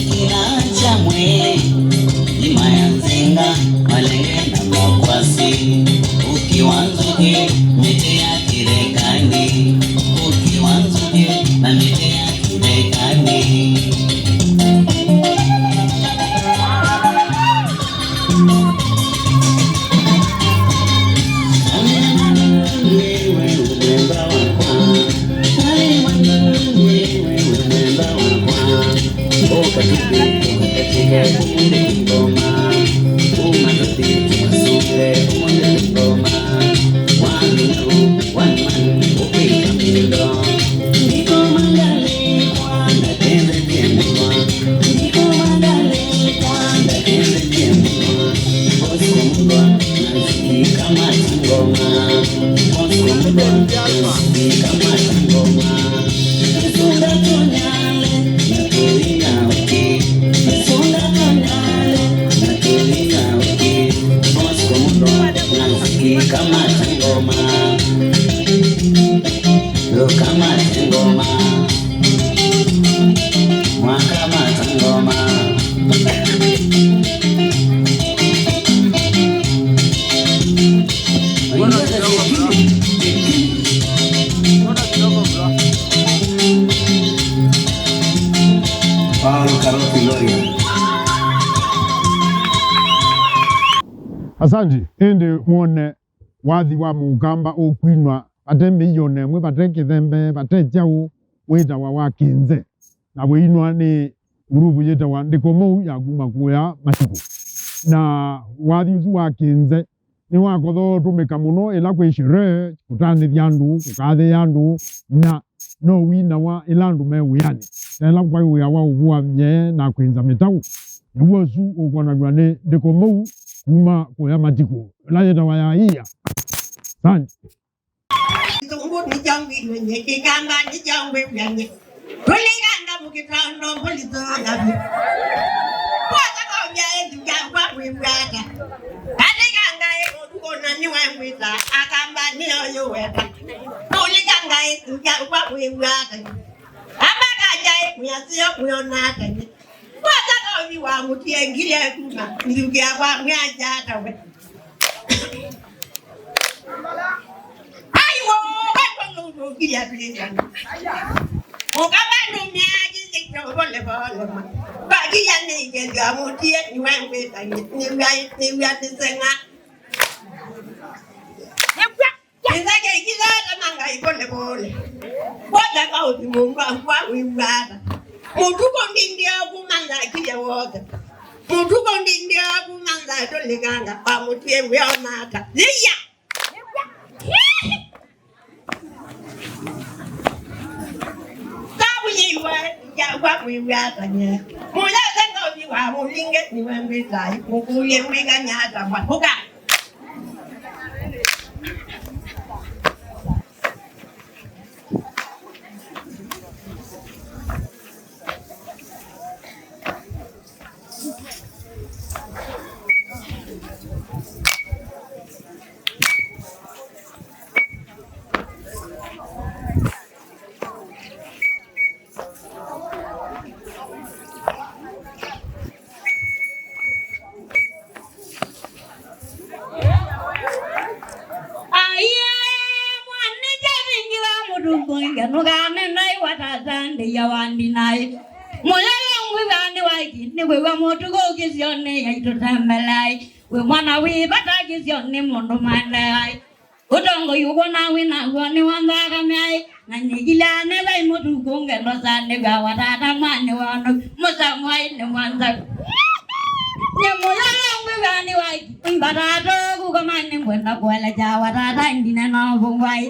kĩla kya mwee, ngima ya nzenga, malenge na makwasi. Kamata ngoma. Kamata ngoma. Mwakamata ngoma. Paulo Karoti Gloria. Asanti. Ĩndĩ mwone wathi wa mũkamba ũkwinwa vate mĩio na ĩmwe, vate kĩthembe, vate kyaũ, wĩtawa wa kĩnze, na wĩinwa nĩ nguruvu yĩtawa Ndĩkomou ya kuma kũya Matikũ. Na wathi ũsu wa kĩnze nĩwakothaa ũtũmĩka mũno ĩla kwĩ sherehe, kũtanĩthya andũ, kũkathĩĩa andũ, na no winawa ĩla andũ me wĩanĩ, ta ĩla kwaĩ wĩa wa ũvũa myee na kwĩnza mĩtaũ. Naw'o ũsu ũkwonanw'a nĩ Ndĩkomou kuma kũya Matikũ, ĩla yĩtawa ya ia. Asante. Kĩsũngũ nĩkyo ngwĩw'a nyie, Kĩkamba nĩkyo ngwĩw'a nyie. Tũlikanga mũkĩtondo mbũli tũngavye. Kwata kaũmbya ĩthu yakwa kwĩw'a ata? Kalikanga ĩ ũtukũ na nĩwengwĩta, Akamba nĩyo yũweta. Tũlikanga ĩthu yakwa kwĩw'a ata? Amba kaja ĩ mwĩasyo mwĩona ata nyie? Kwata kaũthi wa mũtie ngilya kuma, nthukĩa kwa mwĩaja ata we? Ai, wo, we, we, we, we, ũkilya twĩsana. Ũkamba ndũmĩa kĩsĩkyo pole pole ma. Kwa kĩya nĩ ngelyo mũtie, nĩwe ngwĩta, nĩw'a, nĩw'a nĩseng'a. Nĩw'a. Kĩseke kĩthata manga ipole pole. Kwata kaũthi mũndũ akwa wĩw'a ata? Mũtukũ ndindia kumantha kĩya wothe. Mũtukũ ndindia kumantha tũlikanga kwa mũtie mwĩona ata? Yĩya! Kavu yĩw'a yakwa kwĩw'a ata nye? Mũyase kaũthi wa mũlinge nĩwe mbĩtai. Mũkũlye mwĩkany'a ata mwa? Ũka. Aiee, mwana nĩkyavingĩla mũtungo nge, nũkamena iwa tata ndĩya wa ndinaĩ. Mũyala ngwĩw'a nĩ waiki, nĩkwĩw'a mũtuko kĩsionĩ yaitũtembeleai. Wĩ mwana wĩ vata kĩsionĩ mũndũ maendeai. Ũtongoi ũkwona wĩ naw'o nĩ wa nthakame aĩ, na nĩkilaa nĩ vai mũtuku ngendo sanĩw'a wa tata mwanĩ wano, mũsamwaĩ nĩ mwanza. Nyamũ yala ngwĩw'a nĩ waiki, mbata atoo kũkoma nĩ ngwenda kũelekya wa tata ndine na ũvũngwaĩ.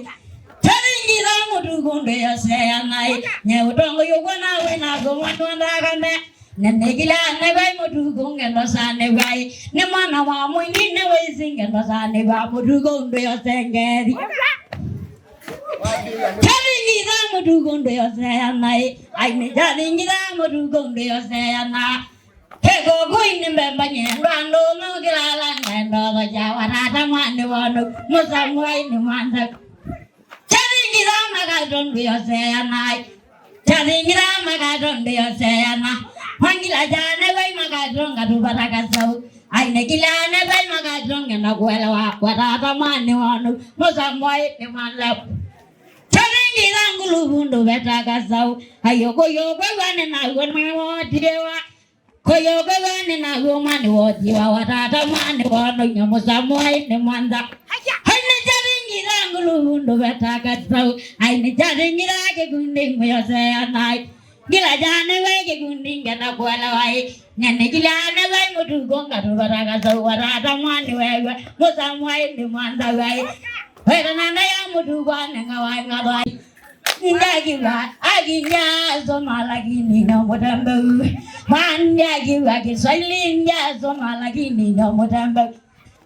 Tũthingitha mũtuku ndwĩyoseana aĩ, nye ũtongoi ũkwona wĩ naw'o nĩ wa nthakame. Na nĩkilaa nĩ vai mũtuku ngendo sanĩw'a ĩ. Nĩ mwana wa mũini nĩ wĩsĩ ngendo sanĩw'a mũtuku ndwĩyosengethi. Kĩvingitha mũtuku ndwĩyoseana ĩ. Ai nĩkyavingitha mũtuku ndwĩyoseana. Kĩkũkũi nĩ mbemba nyendwa ndũnũ kĩlala ngendo thokya wa tata mwanĩ wonũ. Mũsamwaĩ nĩ mwanza. Kyathingitha makato ndwĩoseana. Kyathingitha makato ndwĩoseana. Mwangila kyane vai makato ngatũvata kasau. Aine kila ne vai makato ngenda kuelewa kwa tata mwanĩ wanu. Mũsamwaĩ nĩ mwanza. Kyathingitha Ĩla nguluvu ndũvetaga saũ, ai ũkũyũ kwĩw'a nĩ naw'o nĩwotiĩwa. Kũyũkĩw'a nĩ naw'o mwanĩ wotiwa wa tata mwanĩ wono inyia mũsamũ ai nĩ mwandha. Ai nĩ kyathingitha nguluvu ndũvetaga saũ. Ai nĩ kyathingitha kĩkundi ngwĩosea naĩ. Ngila jane wai kĩkundi ngenda kũelewa ĩ. Nyene kila ane wai mũtuko ngatũvetaga saũ wa tata mwanĩ wewe. Mũsamũ ai nĩ mwandha wai. Wetana na ya mũtuko anenga wai ngathwa ai. Ndakiwa akinya soma lakini no mutambau. Mwana ndakiwa Kiswahili ndasoma lakini no mutambau.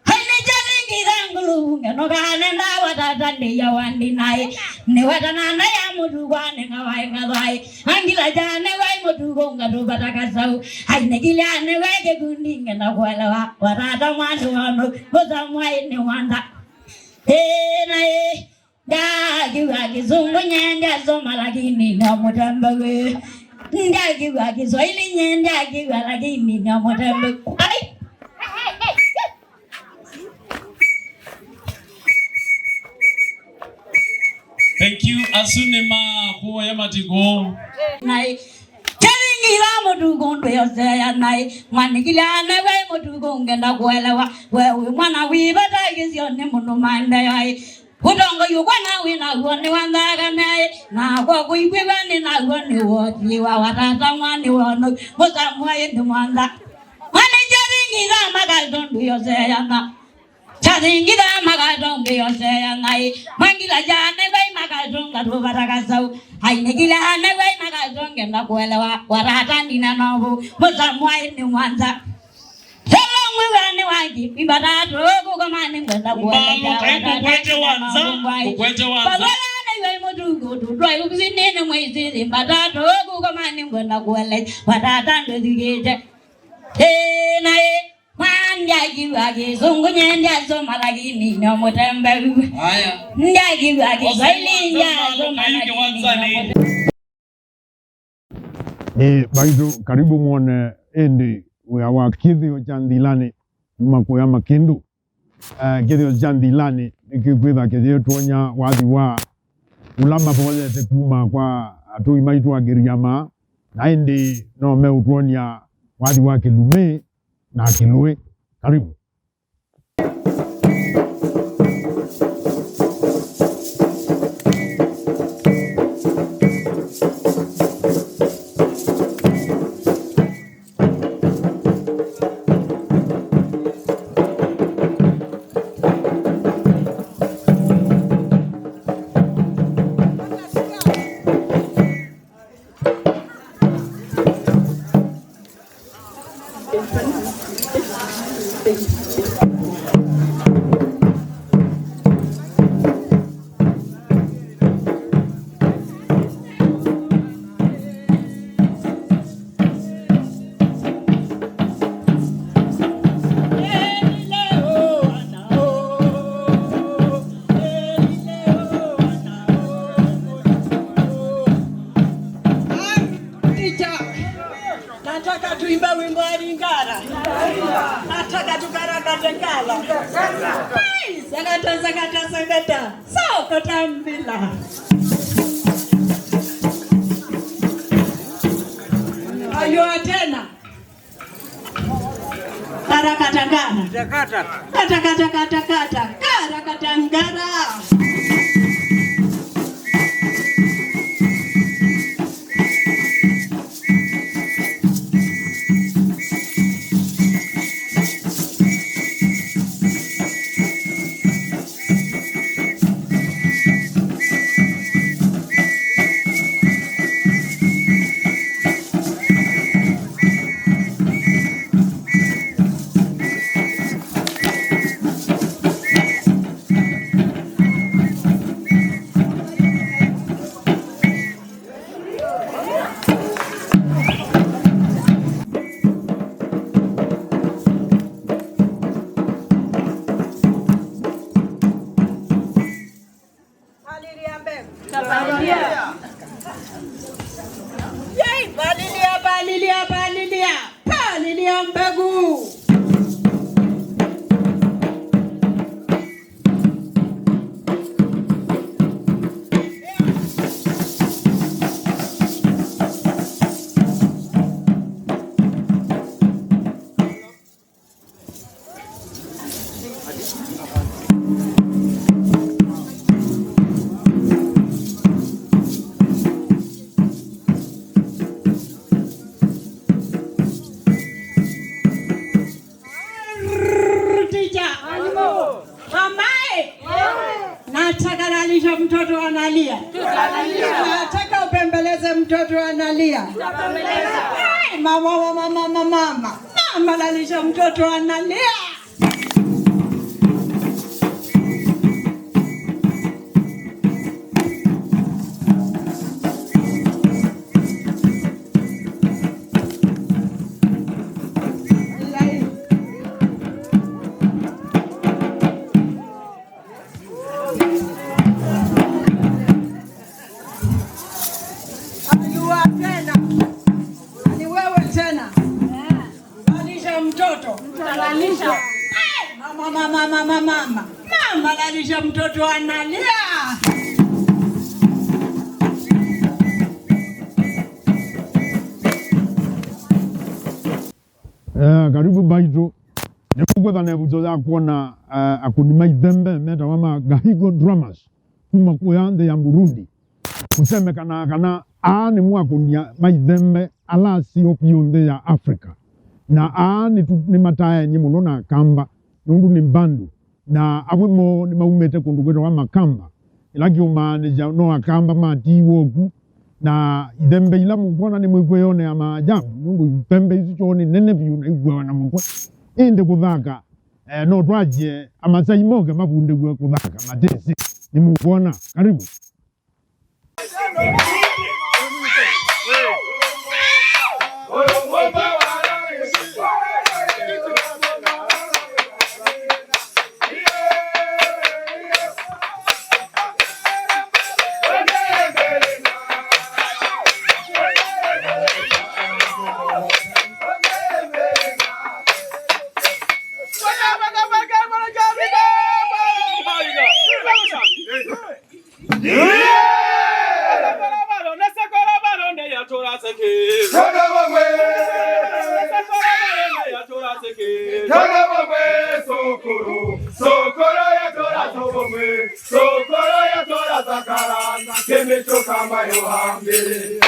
Haine challenge za ngulu ngeno kana ndawa tata ndiya wandi naye. Ni watana na ya mutu kwa ne ngawai ngawai. Angila jane wai mutu gonga to bataka sau. Haine kila ne wai kikundi ngenda kuelewa. Watata mwana wano. Bosa mwai ni wanda. Eh, naye. Ndakiwa Kizungu nye ndasoma lakini no mutambau. Ndakiwa Kiswahili nye ndakiwa lakini no mutambau. Ai! Thank you. Asu nĩ ma kuoya matiko. Nai. Kyathingitha mũtuku ndwĩosea naĩ. Mwanikile ane wai mũtuku ngenda kuelewa. We wĩ mwana wĩ vata kĩsionĩ mũndũ maendeeo ai. Ũtongoi ũkwa na wĩ naw'o nĩ wa nthakame, na kwa kũikwĩw'a nĩ naw'o nĩ woti wa watata mwanĩ wono mũsamwaĩ nĩ mwantha. Mwana kyathingitha makalĩ tondũ yoseana. Kyathingitha makalĩ tondũ yoseana ĩ. Mangila jane vai makalĩ tonga tũvata kasau. Ainĩkile ane vai makalĩ tongenda kuelewa watata ndina novu mũsamwaĩ nĩ mwantha. Hello, ngwĩw'a nĩ waki, imbata tũkũkomani ngwenda kuelekea. Ũkwete wanza, ũkwete wanza. Pavola nĩ wai mũtuku, tutwai ubisinĩ nĩ mwĩsĩ, imbata tũkũkomani ngwenda kuelekea. Watata ndũthikĩte. Ĩĩ, na ĩ, mwandiakiwa kĩsũngũ, nye ndiasoma, lakini no mũtembeu. Haya. Ndiakiwa Kiswahili, ndiasoma, lakini no mũtembeu. Ĩĩ, maitũ, karibu mwone ĩndĩ wĩa wa kĩthĩo kya Nthilani kuma kũya Makĩndũ. Eh, kĩthĩo kya Nthilani nĩkĩkwĩtha kĩyĩtwony'a wathi wa ũla mavoyete kuma kwa atũi maitũ a Ngiriama, na ĩndĩ no meũtwony'a wathi wa kĩlumĩ na kĩlũĩ. Karibu. Teacher, nataka tuimbe wimbo wa Lingala. Nataka tukarakate ngala. Hey, sakata, sakata, sakata. Sokota mbila. Ayo tena. Karakatangana. Katakata. Katakata, katakata. Karakatangana. Palilia mbegu. Palilia. Yei, palilia, palilia, palilia. Palilia mbegu. Mtoto analia. Ai, mama, mama, mama, mama. Mama, lalisha mtoto analia. Aliwa tena. Ni wewe tena. Lalisha mtoto. Mtalalisha. Ai, mama, mama, mama, mama. Mama, lalisha mtoto analia. Eh, karibu baitũ. Nĩkũkwetha na ĩvuso ya kwona, eh, akũni ma ithembe metawa ma Gahigo Drummers kuma kũya nthĩ ya Burundi. Kũsemekanaa kana aa nĩmo akũni ma ithembe ala aseo vyũ nthĩ ya Africa. Na aa nĩtu-, nĩmataenie mũno na Akamba, nũndũ nĩ Bantu. Na amwe moo nĩmaumĩte kũndũ kwĩtawa Makamba, ĩla kĩũmaanĩsya no Akamba matiiwe oku. Na ithembe ila mũkwona nĩmwĩkwĩyonea maajabu, nũndũ ithembe isu kyoo nĩ nene vyũ na ikw'awa na mũtwe. Ĩndĩ kũthaka, eh, no twasye Amasai moke mavundĩw'e kũthaka matesĩ. Nĩmũkwona. Karibu. Sokolo, sokolo, ya tora sobomwe, sokolo, ya tora sakaranga, kemicho kama yohambele.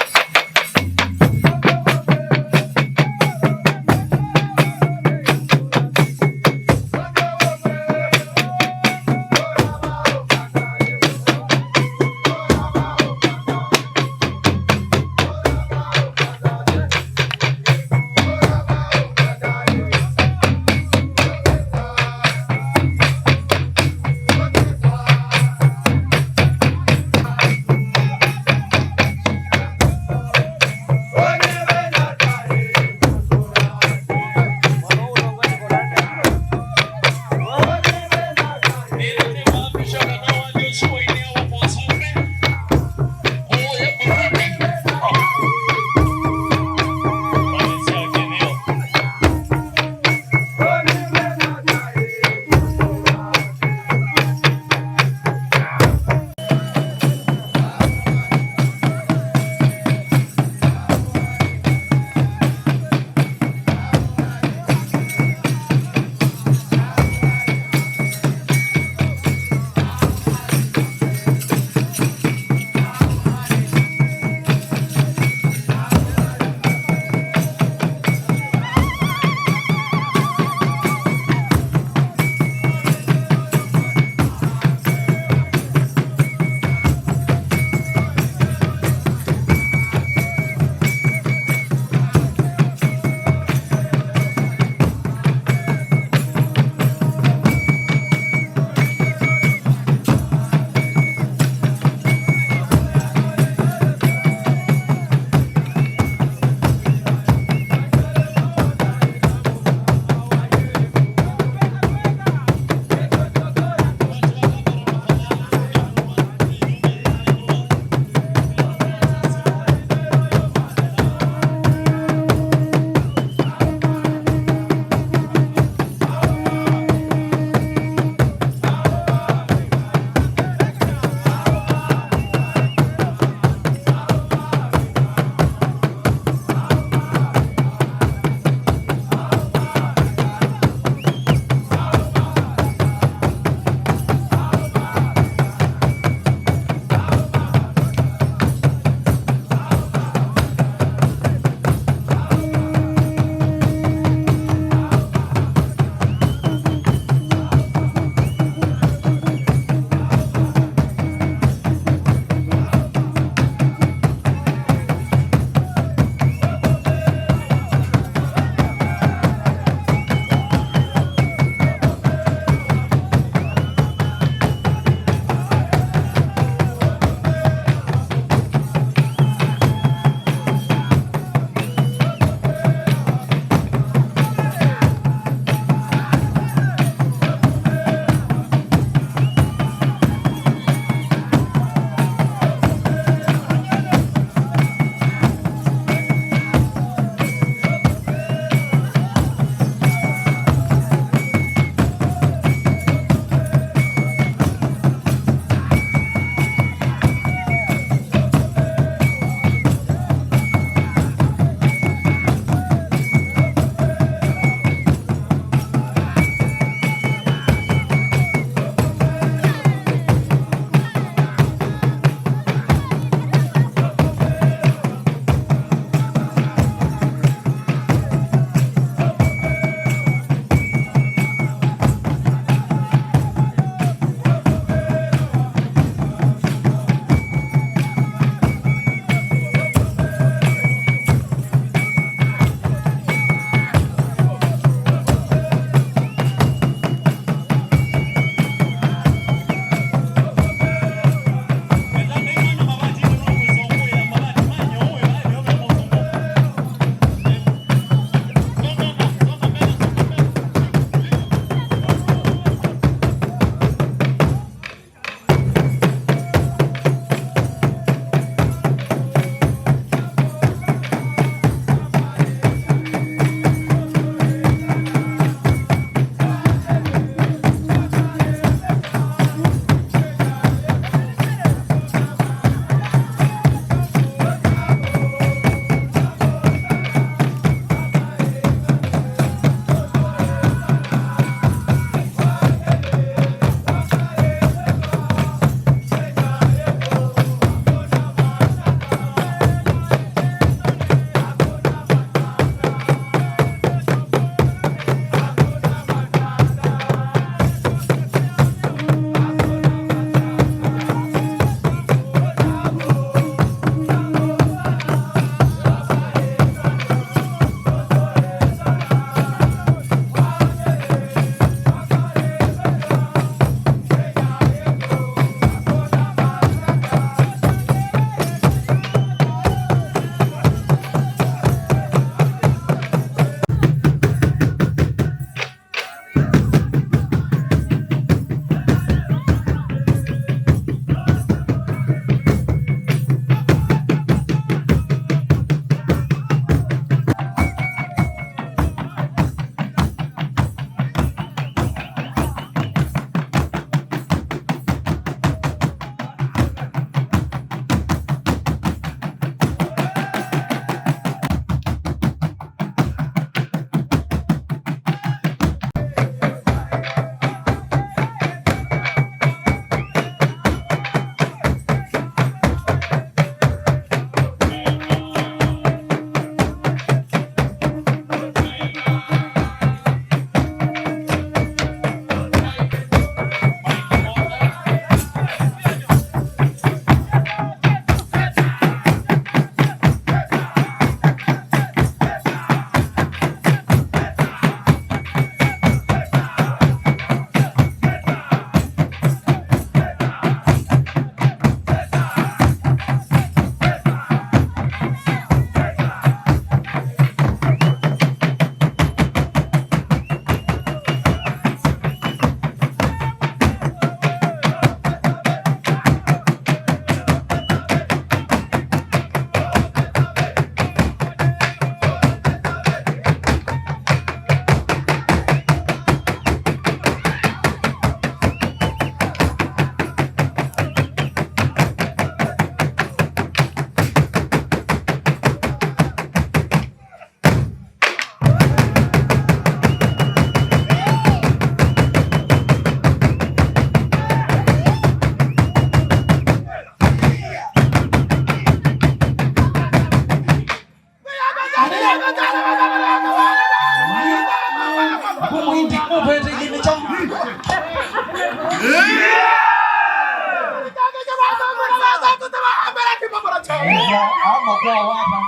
Ama kwa wata.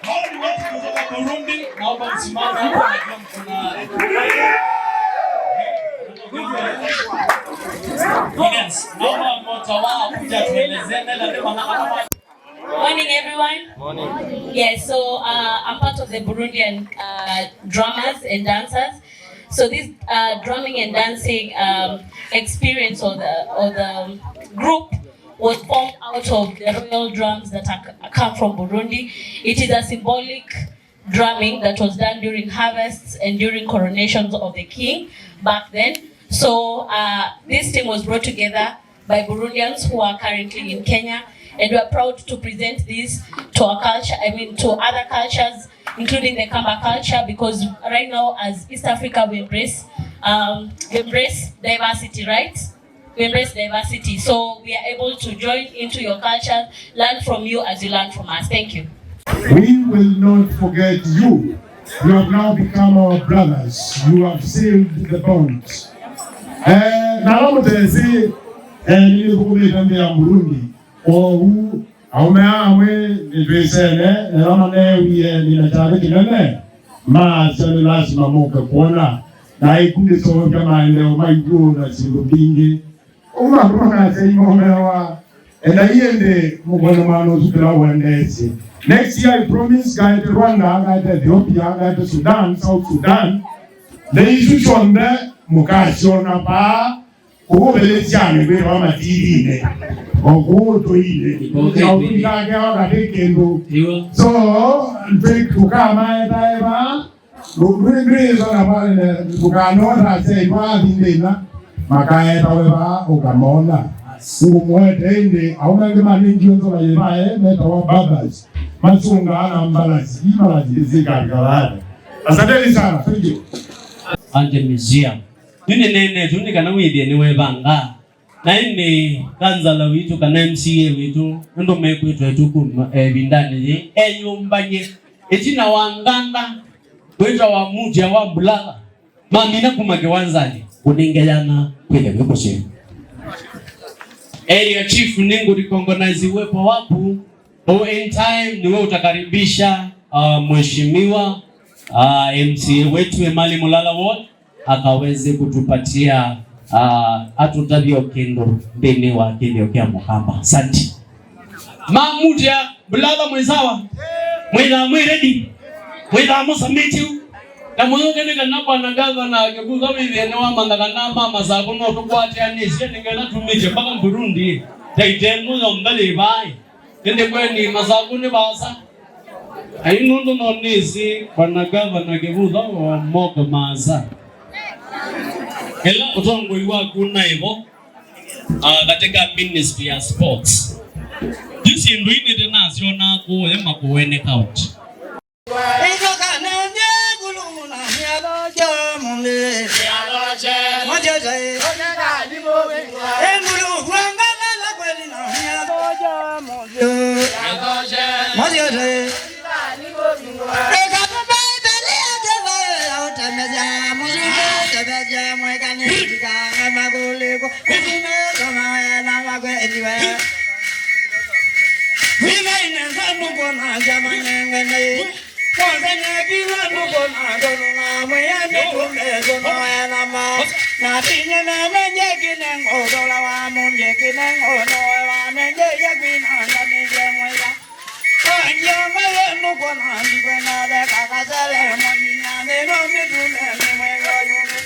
Hao ni watu kutoka Burundi, naomba msimame hapo, najua mko na... Yes, naomba mmoja wao kuja tuelezee neno la Bwana. Morning, everyone. Morning. Yes, so, uh, I'm part of the Burundian, uh, drummers and dancers. So this uh, drumming and dancing um, experience or the, or the group was formed out of the royal drums that are, come from Burundi. It is a symbolic drumming that was done during harvests and during coronations of the king back then. So uh, this team was brought together by Burundians who are currently in Kenya, and we're proud to present this to our culture, I mean, to other cultures, including the Kamba culture, because right now, as East Africa, we embrace, um, we embrace diversity, right? We embrace diversity. So we are able to join into your culture, learn from you as you learn from us. Thank you. We will not forget you. You have now become our brothers. You have sealed the bond. Eh, na ala mũtesĩ, eh, nĩnĩthũkũmĩte nthĩ ya Burundi. Kwoou, aũme aa amwe nĩtwĩsene, na ala maneewie nĩna kyathĩ kĩnene, maasya nĩ lasima mũke kwona. Na ikundi syovya maendeeo ma iw'ũ na syĩndũ mbingĩ. Ũu andũ manasya imomewa, endai ĩndĩ mũkone mwana ũsu kĩla ũendeesye. Next year, I promise, ngaete Rwanda, ngaete Ethiopia, ngaete Sudan, South Sudan. Nthĩ isu syonthe mũkasyona paa kũvũvĩlĩsyanĩ kwĩtawa mativinĩ, o kũu tũinĩ. Okay, maũndũ ikakewa katĩ kĩndũ. Iwa. So, tũkamaetae vaa. Ndwĩsona ndũkanota asyai mathi nthĩna makaetawe vaa ũkamona. Ngũmũete ĩndĩ aũme angĩ manengiwe nzola yĩvae metawa brothers. Masungaa na mbalasi, ii mbalasi isikalikalane. Asanteni sana. Thank you. Ante Museum. Nĩnĩneenetwe nĩ kana wĩthĩe nĩwevanga. Na ĩndĩ kanzala witũ kana M C A witũ, nũndũ mekwĩtwa ĩtukũ, eh, ĩvindanĩ yĩĩ, eyũmbany'e ĩtina wa nganda wĩtawa Mutia wa Mbulatha, mamina kuma kĩwanzanĩ, kũnengeana kwĩthe wĩ kũseo. Area Chief, nĩngũrecognize uwepo waku. Oh, in time, niwe utakaribisha, uh, mheshimiwa, uh, M C A wetu Emali Mulala Ward akaweze kutupatia, uh, atutavyo kĩndũ nthĩnĩ wa kĩthĩo kĩa Mũkamba. Asante. Mamutia, brother, mwĩ sawa? Mwĩthaa mwĩ ready? Mwĩthaa mũsamĩtyu? Na mũyũke nĩ kana bwana gavana akĩvutha wĩthĩe nĩwamanya kana ma Masaku no tũkwatĩanĩsye nĩ kana tumĩtye mpaka Burundi. Taitenu yonthe yĩ vai. Ĩndĩ kwenĩ Masaku nĩ vaasa? Ai, nũndũ no nĩsĩ bwana gavana Kĩvutha wa moko maasa. Ĩla ũtongoi waku naĩ vo, ah, katika ministry ya sports. Yu syĩndũ ii nĩtĩnasyonaa kũũ Ema Kũũene County. Kwonza nyekila nduko na ndono na mwĩanĩ kũmbeso noelama. Na tinye nene njekine ngũthola wa mũnjekine ngũnoe wa nenje yakwinanganĩlye mwĩya. Angianga ye nduko na ndikwenda veka kasele mwanina nĩno mĩtume nĩ mwĩyonũme.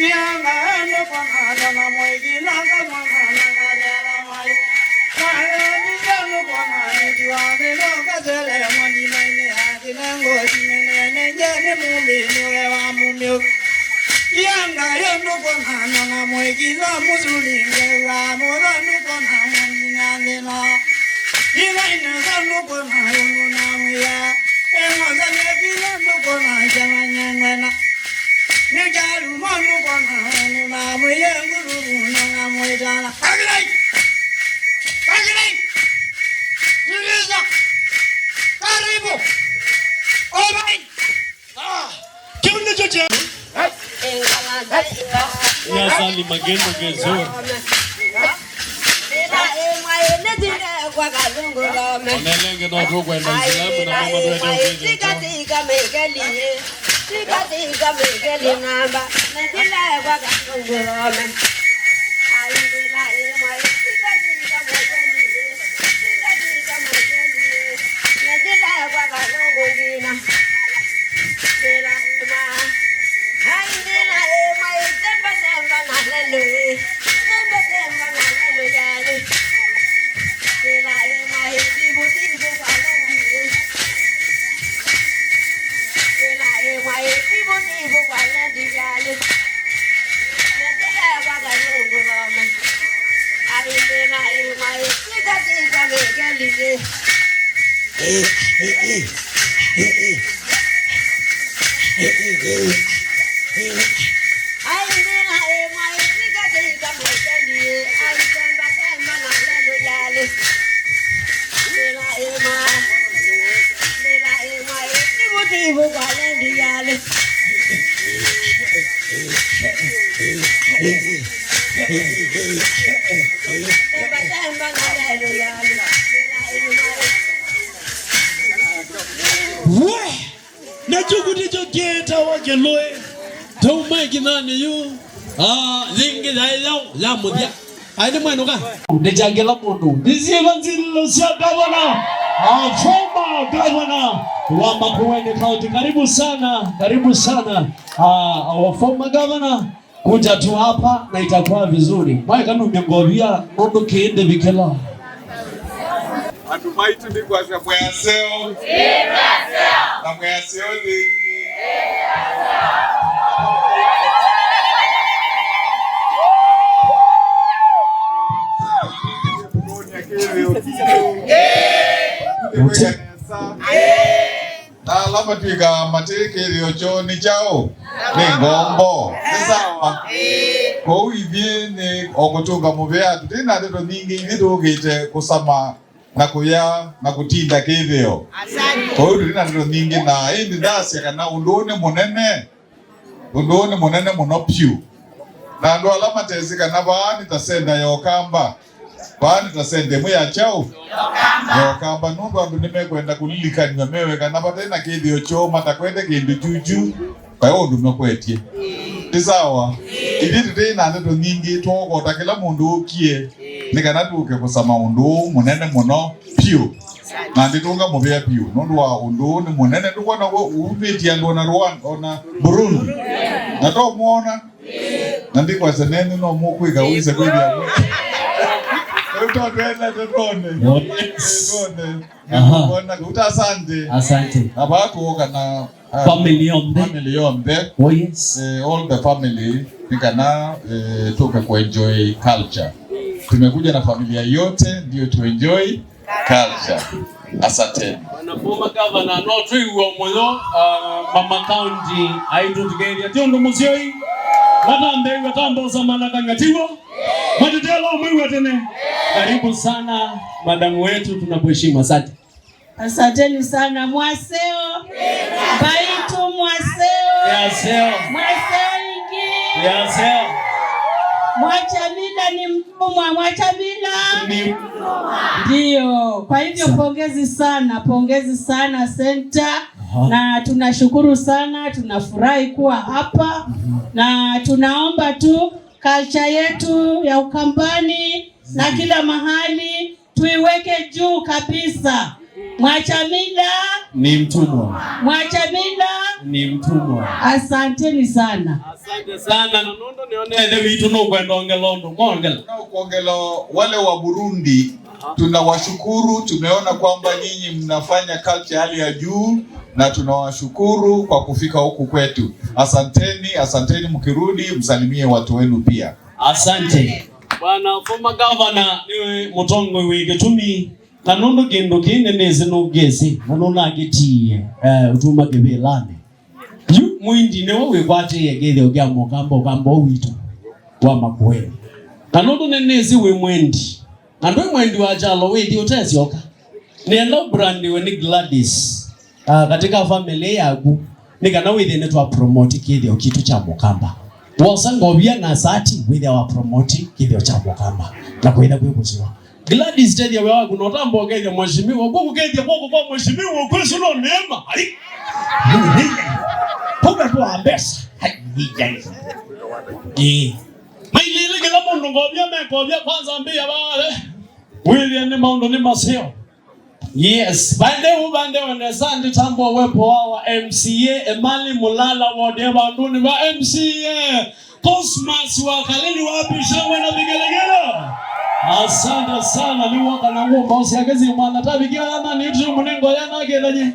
Yanga ye nduko na ndona mwĩkilanga mwana na ngatela mayo. Karibu. All right. Ah, kĩu nĩkyo kya Nyasani magendo gezo. Onelenge no tũkwenda Isilamu na mama ndwete ũkĩte. We! Na kyuku nĩkyo kĩtawa kĩlũĩ. Tauma ĩkinyanĩ yu. Ah, yĩngĩ yaĩ yaũ ya mũthya. Aĩ nĩ mwenũka. Nĩkyangĩla mũndũ. Nĩsyĩva nzililo sya gavana. Ah, former governor wa Makueni County. Karibu sana, karibu sana. Ah, our former governor. Kuja tu hapa na itakuwa vizuri. Mwae kanumya ngovia nũndũ kĩĩ ndĩvikĩla. Andũ maitũ nĩkwasya mwĩ aseo. Na mwĩ aseo yĩngĩ. Kĩthĩo kitũ. Kĩthĩo kya nesa. Na ala matw'ĩkaa matĩ kĩthĩo kyoo nĩ kyaũ? Nĩ ngombo. Nĩ sawa? Kwoou ithyĩ nĩ o kũtũnga mũvea, tũtĩ na ndeto nyingĩ, ithyĩ tũkĩte kũsama na kũya na kũtinda kĩthĩo. Kwoou tũtĩ na ndeto nyingĩ, na ĩndĩ ndasya kana ũndũ ũũ nĩ mũnene. Ũndũ ũũ nĩ mũnene mũno vyũ. Na andũ ala matesĩ kana vaa nĩ ta senda ya Ũkamba, vaa nĩ ta senda ĩmwe ya kyaũ? Ya Ũkamba. Nũndũ andũ nĩmekwenda kũlilikanw'a mewe kana vate na kĩthĩo kyoo matakwete kĩndũ kyuchu, vai ũndũ makwetye. Ti sawa? Ithyĩ tũtĩ na ndeto nyingĩ, twookota kĩla mũndũ ũkie nĩ kana tũke kũsama ũndũ ũũ mũnene mũno vyũ. Na ndĩtũnga mũvea vyũ nũndũ wa ũndũ ũũ nĩ mũnene. Ndũkwona w'o umĩtye andũ ona Rwanda, ona Burundi? Na tomwona? Na ndikwasya nenyu no mũkwĩka wĩse kwĩthĩa mwe. Rĩu tondwenda tũtone. Yes. Tũtone. Aha. Nĩtũkwona. Uta asante. Asante. Aba tuoka na, uh, family yonthe. Family yonthe. Oh, yes. Eh, all the family. Nĩ kana, eh, tuke kuenjoy culture. Tumekuja na familia yote ndio tuenjoy culture. Asanteni. Bwana former governor, no twĩw'a mũyo, ah, mama county aitũthikĩĩthya. Ti ũndũ mũsyoi, matambĩw'a tambosa malakany'a, tiw'o? Matitela ũmwĩw'a tene. Karibu sana, madamu wetu, tunakuheshimu. Asante. Asanteni sana. Mwaseo. Mbaitu mwaseo. Yaseo. Mwaseo ingi. Yaseo. Mwachamila ni mtumwa. Mwachamila. Ni ndio. Kwa hivyo, sa- pongezi sana, pongezi sana Center. Aha. Na tunashukuru sana, tunafurahi kuwa hapa. Mhm. Na tunaomba tu culture yetu ya Ukambani na kila mahali tuiweke juu kabisa. Mwachamila. Ni mtumwa. Mwachamila. Ni mtumwa. Asanteni sana. Asante sana. Na nũndũ nĩone ĩthe witũ nũkwenda ongela ũndũ. Mwongela. Na kuongela wale wa Burundi, tunawashukuru. Tumeona kwamba nyinyi mnafanya culture hali ya juu, na tunawashukuru kwa kufika huku kwetu. Asanteni, asanteni. Mkirudi, msalimie watu wenu pia. Asante. Bwana former governor nĩwe mũtongoi wĩ kĩtumi, na nũndũ kĩndũ kĩĩ nĩnĩsĩ nũngĩsĩ, na nũnakĩtiie, eh, ũtuma kĩvĩlanĩ. Yu mwindi nĩwe wĩkwatĩĩe kĩthĩo kya Mũkamba, Ũkamba ũũ witũ wa Makueni. Na nũndũ nĩnĩsĩ wĩ mwendi, na ndwĩ mwendi wa kyalo, wĩthi ũtesyoka. Nĩenda ũbrandiwe nĩ Gladys, ah, katika family yaku, nĩ kana wĩthĩe nĩtwa promote kĩthĩo kitũ kya Mũkamba. Wosa ngovia na sati, wĩthĩa wa promote kĩthĩo kya Mũkamba na kwĩtha kwĩ kũsiwa. Gladys, tethya wĩa waku na ũtamba ũkethya mheshimiwa. Kwa kũkethya kwoko kwa mheshimiwa, kwĩsũ no neema. Ai. Kumbe kwa mbesa. Ai, ai. Eh. Mailile kĩla mũndũ ngovia mekovia kwanza mbia vale. Wĩthĩa nĩ maũndũ nĩ maseo. Yes, vande u vande wendesa nditambua uwepo wao wa M C A Emali Mulala, wode vanduni va M C A Cosmas wa Kalili, wapi shangwe na vigelegele? Asante sana, ni waka na ngumba usiagezi mwana tabikia yana ni tu munengo yana kelanye.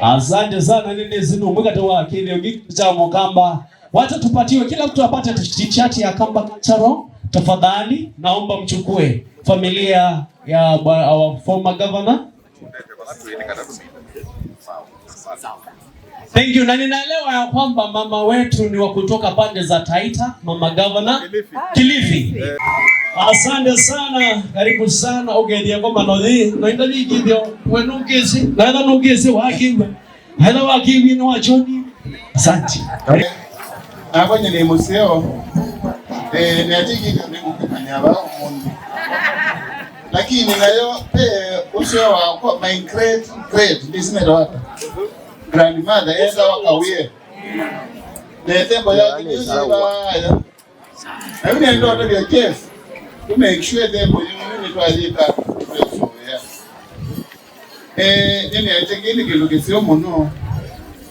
Asante sana, nini zinu mwikate wa kile ugi cha Mukamba. Wacha tupatiwe, kila mtu apate t-shirt ya Kamba Cultural. Tafadhali, naomba mchukue familia ya bwa-, our former governor. Thank you. Na ninaelewa ya kwamba mama wetu ni wa kutoka pande za Taita, mama governor. Kilifi. Asante sana, karibu sana. Ũkethĩa ngoma no thi, no inda vikithyo, we nũkĩsĩ, na ĩla nũkĩsĩ wakĩw'a. Ethĩwa wakĩw'ie nĩ wa John. Asante. Nakwa nyie nĩ mũseo. Eh, nĩatigile nĩngũkĩmanya va ũmũnthĩ. Lakini nayo pe ũseo wakwa, my great great, ndĩsimeta wata, grandmother etawa Kawie. Na ĩtembo yake nĩyo yĩvaya. Na yu nĩenda ũtavya Jeff, to make sure ĩtembo yĩu nĩtwayĩka twĩsũvĩa. Eh, nĩnĩete kĩĩ nĩ kĩndũ kĩseo mũno.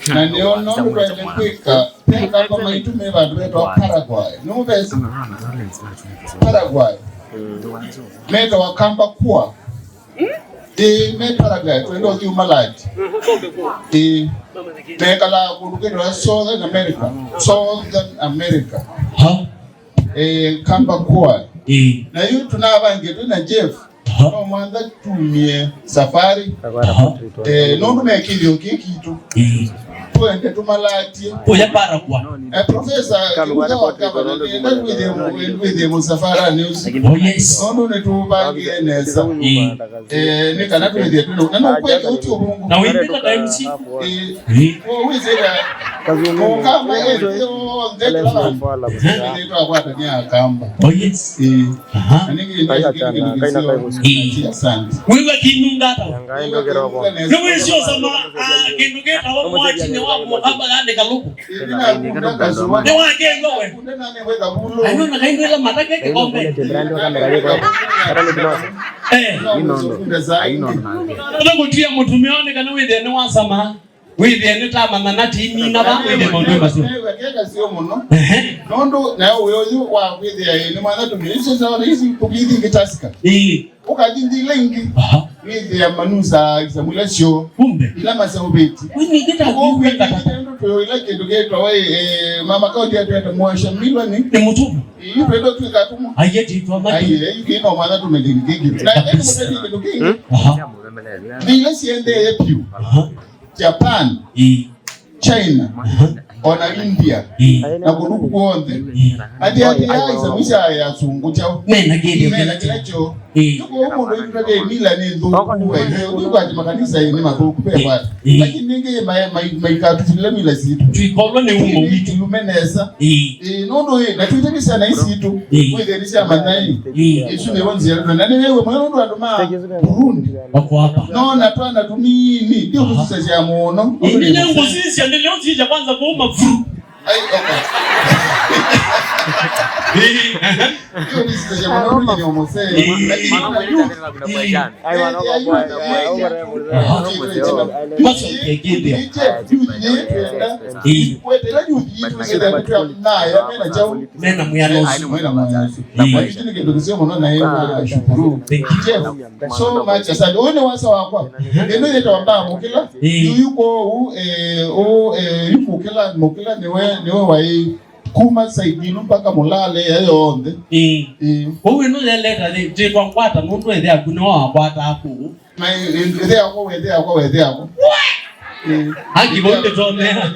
Na nĩona ũndũ twaĩle kwĩka, ve kamba maitũ me vandũ vetawa Paraguay. Nũvesa Paraguay. Metawa kamba kua. Ĩĩ, me Paraguay, twenda ũthyũmalati. Ĩĩ. Mekalaa kũndũ kwĩtawa Southern America. Southern America. Ha? Eh, kamba kua. Ĩĩ. Na yu tũnavangĩtwe na Jeff. Aha. No mwanza tumie safari. Aha. Eh, nũndũ me kĩthĩo kĩ kitũ. Ĩĩ. Twende tũmalatie. Kũya Paraguay. Eh, Professor, Kĩmutha wa Kavana, nenda wĩthĩe mu-, wĩthĩe mũsafaranĩ ũsu. Oh, yes. Nũndũ nĩtũvangĩe nesa. Ĩĩ. Eh, nĩ kana twĩthĩe twĩna. Na nũkwete ũti ũvũngũ. Na wĩmbĩta ta M C. Ĩĩ. Ĩĩ. Ũwĩsĩla, Kazungu. Ũkamba ĩthĩ yonthe tũla. Ĩĩ. Nĩtwakwatania Akamba. Oh, yes. Ĩĩ. Aha. Na nĩngĩ nĩ kĩndũ kĩseo. Ĩĩ. Asante. Wĩw'a kĩnunga ata? Nĩwĩsĩ ũsama, ah, kĩndũ kĩtawa mwakinĩ wa mũkamba yani kalũku. Nĩwakĩw'a we. Aino na kaindwĩla matake kĩkombe. Eh. Ata kũtia mũtumĩa one kana wĩthĩa nĩ wasama. Wĩthĩe nĩtamanyana timina va, wĩthĩe maũndũ maseo. Nĩwekeka sio mũno. Ehe. Nũndũ nayo wĩ ũyũ wa kwĩthĩa ĩ, nĩ mwana tũmĩĩsĩ sawa na ici kũkĩthi ingĩ Tusker. Ĩĩ. Ũkathi nthĩ ila ingĩ. Aha. Wĩthĩa manusa isamula sio. Kumbe. Ila maseũvĩti. Wĩnĩkĩta kũu kwĩkata. Nũndũ twĩ ila kĩndũ kĩtwa wĩ, eh, mama kaunti atwete mwasha milioni. Nĩ mũtumu. Ĩĩ, twenda twĩka tũmũ. Aiye titwa matu. Aiye, yu kĩno mwana tũmĩthĩni kĩngĩ. Na ĩno mũteti kĩndũ kĩngĩ. Aha. Nthĩ ila siendee piũ. Aha. Japan, Ĩĩ. China, Aha. Ona India, Ĩĩ. Na kũndũ kwonthe. Ĩĩ. Ati ati ya isamu sya ya sungu chao. Mena kĩndũ Mena kĩla kĩla chao. Ĩĩ. Yuko mũndũ ĩtũtavya mila nĩ nthũku wewe. Ũyu kwa makanisa nĩ mathũku pe kwa. Ĩĩ. Lakini nĩngĩ mai mai maikatutile mila situ. Twikolwa nĩ umo witũ. Tume nesa. Ĩĩ. Ĩĩ, nũndũ ĩ, na twĩtĩkĩsya na isitũ, Ĩĩ. Wĩthĩe nĩ sya mathai. Ĩĩ. Ĩsu nĩyo nzĩa, na nĩ wewe mwe nũndũ andũ ma Burundi. Wako hapa. No, na twana tũnini, ndio Aha. Kũsisya mũno. Ĩĩ, nĩ leo ngũsisya, nĩ leo sisya kwanza kuuma vru. Ai, okay. Ĩĩ, aha. Ndio kũsisya mũno, ndio mzee. Ĩĩ. Lakini kuna youth. Ĩĩ. Aha. Maso kekinde. Ĩĩ. Kwetela youth yetu, sasa nayo, mena chao. Mena mwiano ũsu. Mena mwiano ũsu. Ĩĩ. Lakini kĩndũ kĩseo mũno na yeye na shukuru. Thank you. Jeff, so much. Asante. Ũyũ nĩ wasa wakwa. Ĩno yĩtawa mbaa mũkĩla. Ĩĩ. Yu yu kũu, eh, ũ, eh, yu mũkĩla, mũkĩla nĩwe, nĩwe waĩ kuma side ĩno mpaka mũlale ya yonthe. Ĩĩ. Ĩĩ. Ũu ĩno yeleta nĩ, nĩ kwa ngwata nũndũ ĩthe aku nĩwe wakwata kũu. Na ĩ-, ĩ-, ĩthe yakwa, wethe yakwa, wethe yakwa. Eh. Haki vau ndĩtonea.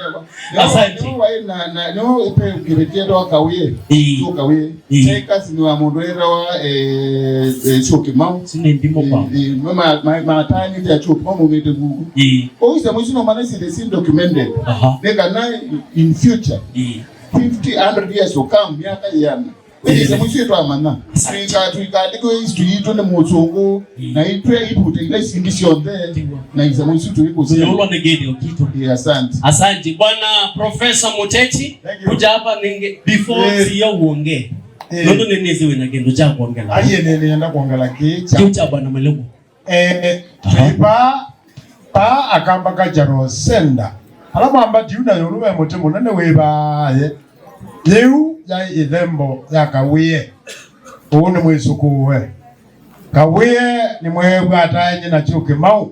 Asante. Nĩwe waĩ na, na, nĩwe ũpe kĩvĩtie twa Kawie. Ĩĩ. Tu Kawie. Ĩĩ. Te cousin wa mũndũ wĩtawa, eh, eh, Chuo Kimau. Sina ndimo kwa. Ĩĩ, ĩĩ, ma, ma, ma, matani ya Chuo Kimau mumĩte guku. Ĩĩ. Kwa hiyo, mwisho no maana si the scene documented. Aha. Nĩ kana in future, Ĩĩ. fifty, hundred years to come, miaka ĩana. Ĩĩ. Ĩsemo isu twamanya. Asante. Twika-, twikandĩkwe history yitũ nĩ mũsũngũ, Mm. na itwe ipute ila isingi syonthe, Ndiwa. Na isemo isu tũikũsĩ. Tunaulwa nĩ gĩthĩo kitũ. Yeah, asante. Asante. Bwana Professor Muteti, Thank you. Kuja hapa ninge-, before Eh. Sio uongee. Eh. Nũndũ nĩnĩsĩ wĩna kĩndũ kya kuongela. Aiye, nĩ-, nĩenda kuongela kĩĩ kya Kĩu kya Bwana Malemu. Eh, Aha. Tũi paa, paa Akamba Cultural Center. Ala mwambati yu na yũlũ ve mũtĩ mũnene wĩ vaa ye. Yĩu yaĩ ĩthembo ya Kawie. Ũũ nĩ mwĩsũkũũe. Kawie nĩ mweew'a ataenye na Kyũkĩmau.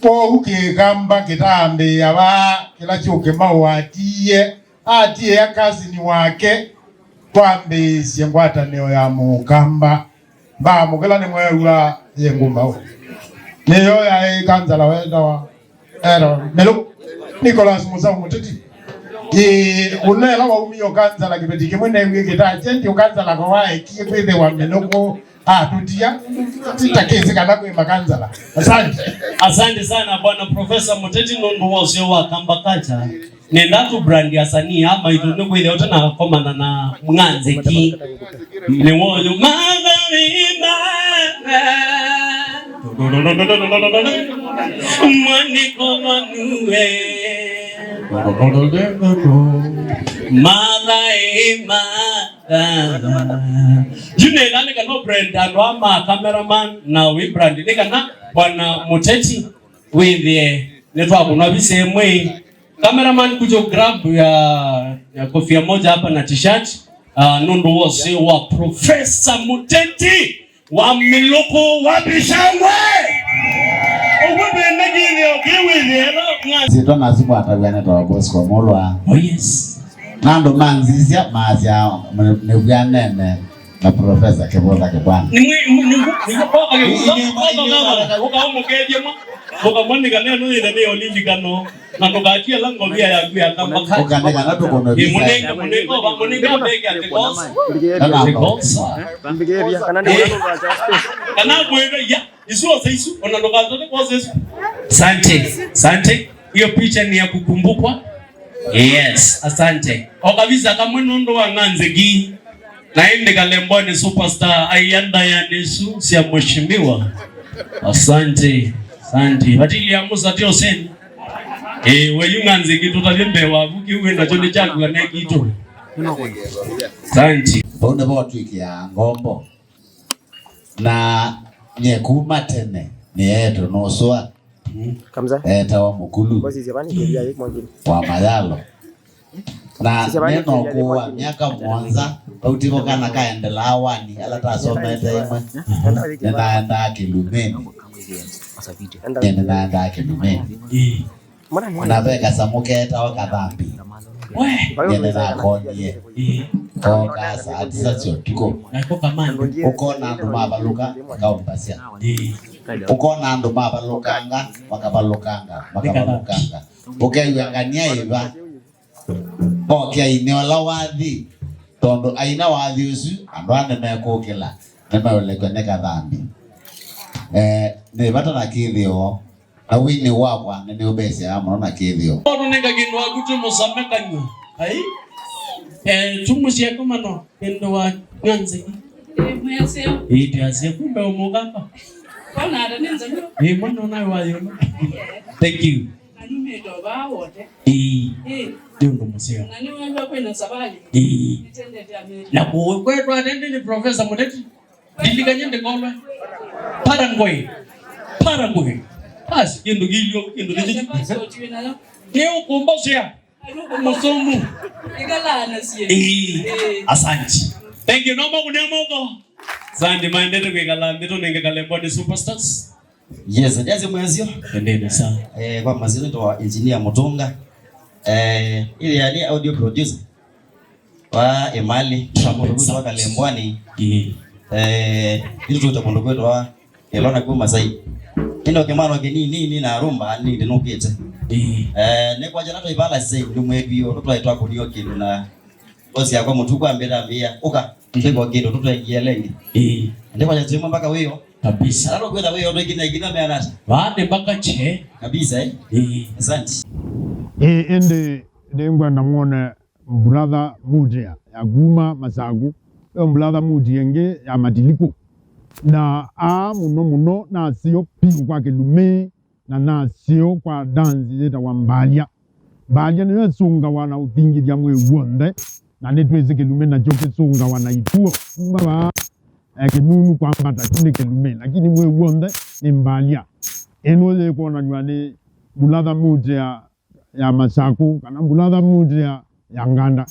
Kwoou Kĩkamba kĩtaambĩĩa vaa kĩla Kyũkĩmau atiie, atiĩa kasini wake. Twambĩĩsye ngwatanĩo ya Mũkamba. Mbaa mũkĩla nĩmweew'a yĩ ngũmbaũ. Nĩyo yaĩ kanzala wetawa Ero, Mĩlũkũ. Nicholas Mũsaũ Mũteti. Ĩ, ũnela waumie ũkanzala kĩveti kĩmwe newie kĩtakyeti ũkanzala kwa waekie kwĩthĩwa Mĩlũkũ atũtia. Titakĩsĩ kana kwĩ makanzala. Asante. Asante sana Bwana Professor Mũteti nũndũ wa ũseo wa Kamba Culture. Nenda tu brand asanii aa maitũ nĩkwĩthĩa ũtanakomana na Ng'anzĩki. Nĩ woyo mathaima mwanĩko manue. Mathaima. Yu nenda nĩ kana brand andũ aa ma cameraman na wĩ brand nĩ kana Bwana Mũteti wĩthĩe nĩtwakũnwa visa ĩmwe. Cameraman, kuja grab ya, ya kofia moja hapa na t-shirt. Ah, nũndũ wa ũseo wa Professor Mũteti wa Mĩlũkũ wa Vishangwe. Ũguo twĩna kĩthĩo kĩwĩthĩe no Ng'anzĩ. Syĩtwa nasu mwatavw'a nĩ ta Bosco Mulwa. Oh, yes. Na andũ manzisya maasya nĩvw'anene na Professor Kĩvũtha Kĩbwana. Nĩ mwe-, nĩ mwe-, nĩ mwe-, nĩ mwe-, Ĩ, ĩ, ĩ, ũkaũmũkethya mwa, ũkamwanĩka neno yĩthe nĩ olilikano. Na ndũkatie la ngovia yaku ya kamba kati. Ũkanengana tũkono. Ĩ, mũnenge, mũnenge, ũka-, mũnenge ambeke ati kosa. Kana ati kosa. Ĩ, kana mwĩve ya, isu osa isu, ona ndũkatote kosa isu. Asante, asante. Hiyo picha ni ya kukumbukwa. Yes, asante. O kabisa kamwe nũndũ wa Ng'anzĩki. Na ĩndĩ Kalembwani superstar, aianda ya nĩsu sya mheshimiwa. Asante, asante. Vatili ya Musa tio seni. Eh, we yu Ng'anzĩki tũtavye mbee waku kĩu wĩ nakyo nĩ kyaku kana kitũ. Asante. Vau nĩvo twĩkĩaa ngombo. Na nye kuma tene nĩeetwe nũsũa. Kamza. Etawa Mũkulu. Kwa sisi bani kĩria yĩ mwangini. Wa Mayalo. Na neno kũwa myaka mũonza, vau tivo kana kaendelaa wani, ala tasomete ĩmwe. Nĩnaendaa kĩlumĩnĩ. Nĩnaendaa kĩlumĩnĩ. Na ve kasamũ ketawa Kathambi. Nĩnĩnakonie. Kookaa saa tisa sya ũtukũ. Ũkona andũ mavalũka, makaũmbasya. Ũkona andũ mavalũkanga, makavalũkanga, makavalũkanga. Ũkew'a ngania ĩva. Oke aine ũla wathi, tondũ aina wathi ũsu, andũ aa nĩmekũkĩla, nĩmeũlekwe nĩ Kathambi. Eh, nĩ vata na kĩthĩo, na wini wakwa nĩnĩũmbesyaa mũno na kĩthĩo. Tũnenga kĩndũ waku tũmũsame kanyw'a. Ai? Eh, tũmũsye kũmano, kĩndũ wa Ng'anzĩ. Ĩĩ, mwĩasya. Ĩĩ, twĩasya, kumbe ũmũkamba. Kona ata nĩ nzanu. Ĩĩ, mwana ũnawe wayona. Thank you. Na numĩte o vaa wote. Ĩĩ. Ĩĩ. Nĩ ũndũ mũseo. Na nĩwĩw'a kwĩna savalĩ. Ĩĩ. Nĩtendete Amerika. Na kũũ kwetwa atende nĩ Professor Mũteti. Ndilikanye ndĩkolwe. Paraguay. Paraguay. Basi, kĩndũ kĩilyo, kĩndũ kĩngĩ. Nĩ ũkũmbosea. Mũsomu. Ĩkalaa na sie. Ĩĩ. Ĩĩ. Asante. Thank you. Naomba kunea moko. Asante, maendete kwĩkala, nĩtũnenge Kalembwani Superstars. Yes, ndiasye mwĩasyo. Endeni sana. Eh, kwa mazina nĩtawa Engineer Mũtũnga. Eh, ĩthĩa nĩ audio producer wa Emali, mũndũ kwĩtwa Kalembwani. Ĩĩ. Eh, itũ twĩta mũndũ kwĩtwa Elona kuma Masai. Ĩno kĩmano kĩnini nĩ na rumba nĩ ndĩnũkĩte. Ĩĩ. Eh, nĩ kwanja na twaibala sasa nĩ mwĩvi ũndũ twaĩ twakũnio kĩndũ na bosi yakwa mũtuku ambĩta mbĩa, "Ũka, twĩko kĩndũ tũtwengie lengi." Ĩĩ. Nĩ kwanja twĩmwe mpaka wĩyo. Kabisa. Alafu kwenda wewe ndio kina kina mea nata. Baada mpaka che. Kabisa, eh? Eh. Asante. Eh, ĩndĩ nĩngwenda mwone brother Mutia ya kuma Masaku. Yo brother Mutia ĩngĩ ya Matiliku. Na a mũno mũno nasyo piũ kwa kĩlumĩ na nasyo kwa dance yĩtawa mbalia. Mbalia nĩyo ĩsũngawa na ũthingithya mwĩĩ w'onthe, na nĩtwĩsĩ kĩlumĩ nakyo kĩsũngawa na ituo. Kuma vaa eh, kĩnunu kwambata kyu nĩ kĩlumĩ, lakini mwĩĩ w'onthe nĩ mbalia. Ĩno yĩkwonanw'a nĩ mbulatha Mutia ya Masaku kana mbulatha Mutia ya Nganda.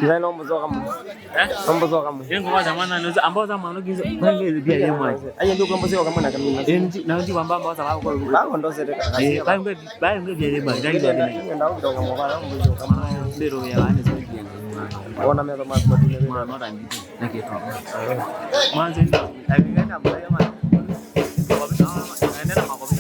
Ngai no mũsoka mũno. Eh? No mũsoka mũno. Yengo wa zamana no ambao zamana no kinzo. Ngai pia ye mwaje. Aye ndio kwamba sio kama na kamina. Eh, ndio na ndio kwamba ambao zamana kwa. Ba ndo sete ka. Eh, ba ngwe ba ngwe pia ye mwaje. Ndio ndio. Ndio ndio kama. Ndio ya wane sio. Ona mimi kama kwa. Mwana ndo. Nake tu. Mwanzo ndio. Alingana mbaya mwana. Nenda makofi.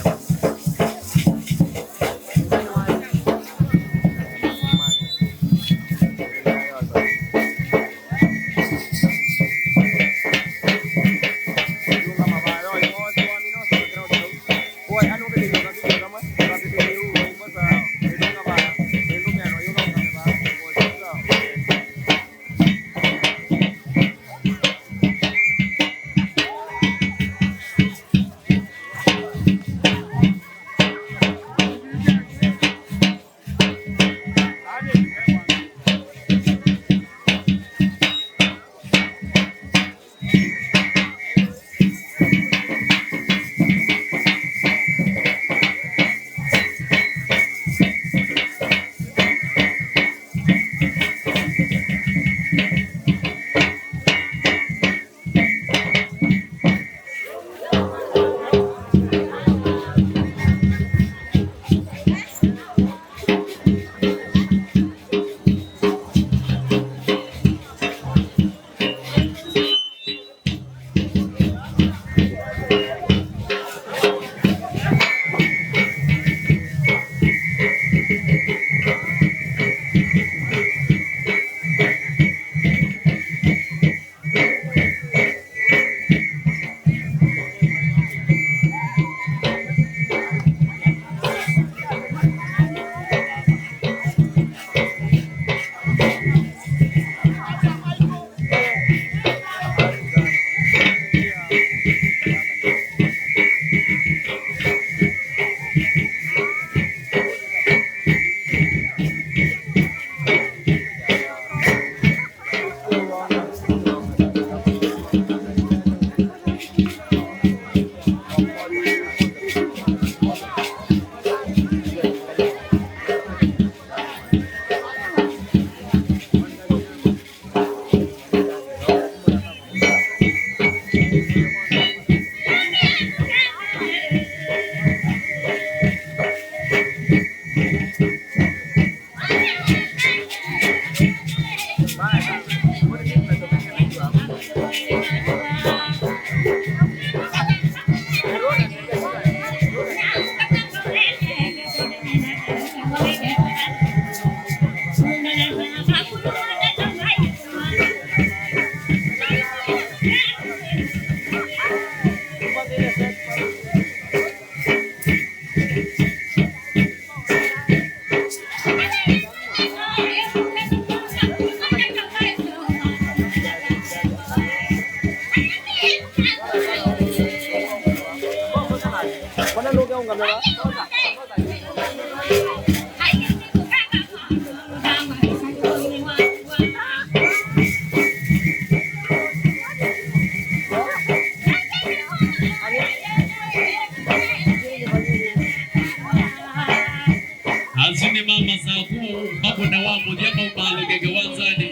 Asu nĩ ma Masaku, makũna wa mũthya maumalũke kĩwanzanĩ.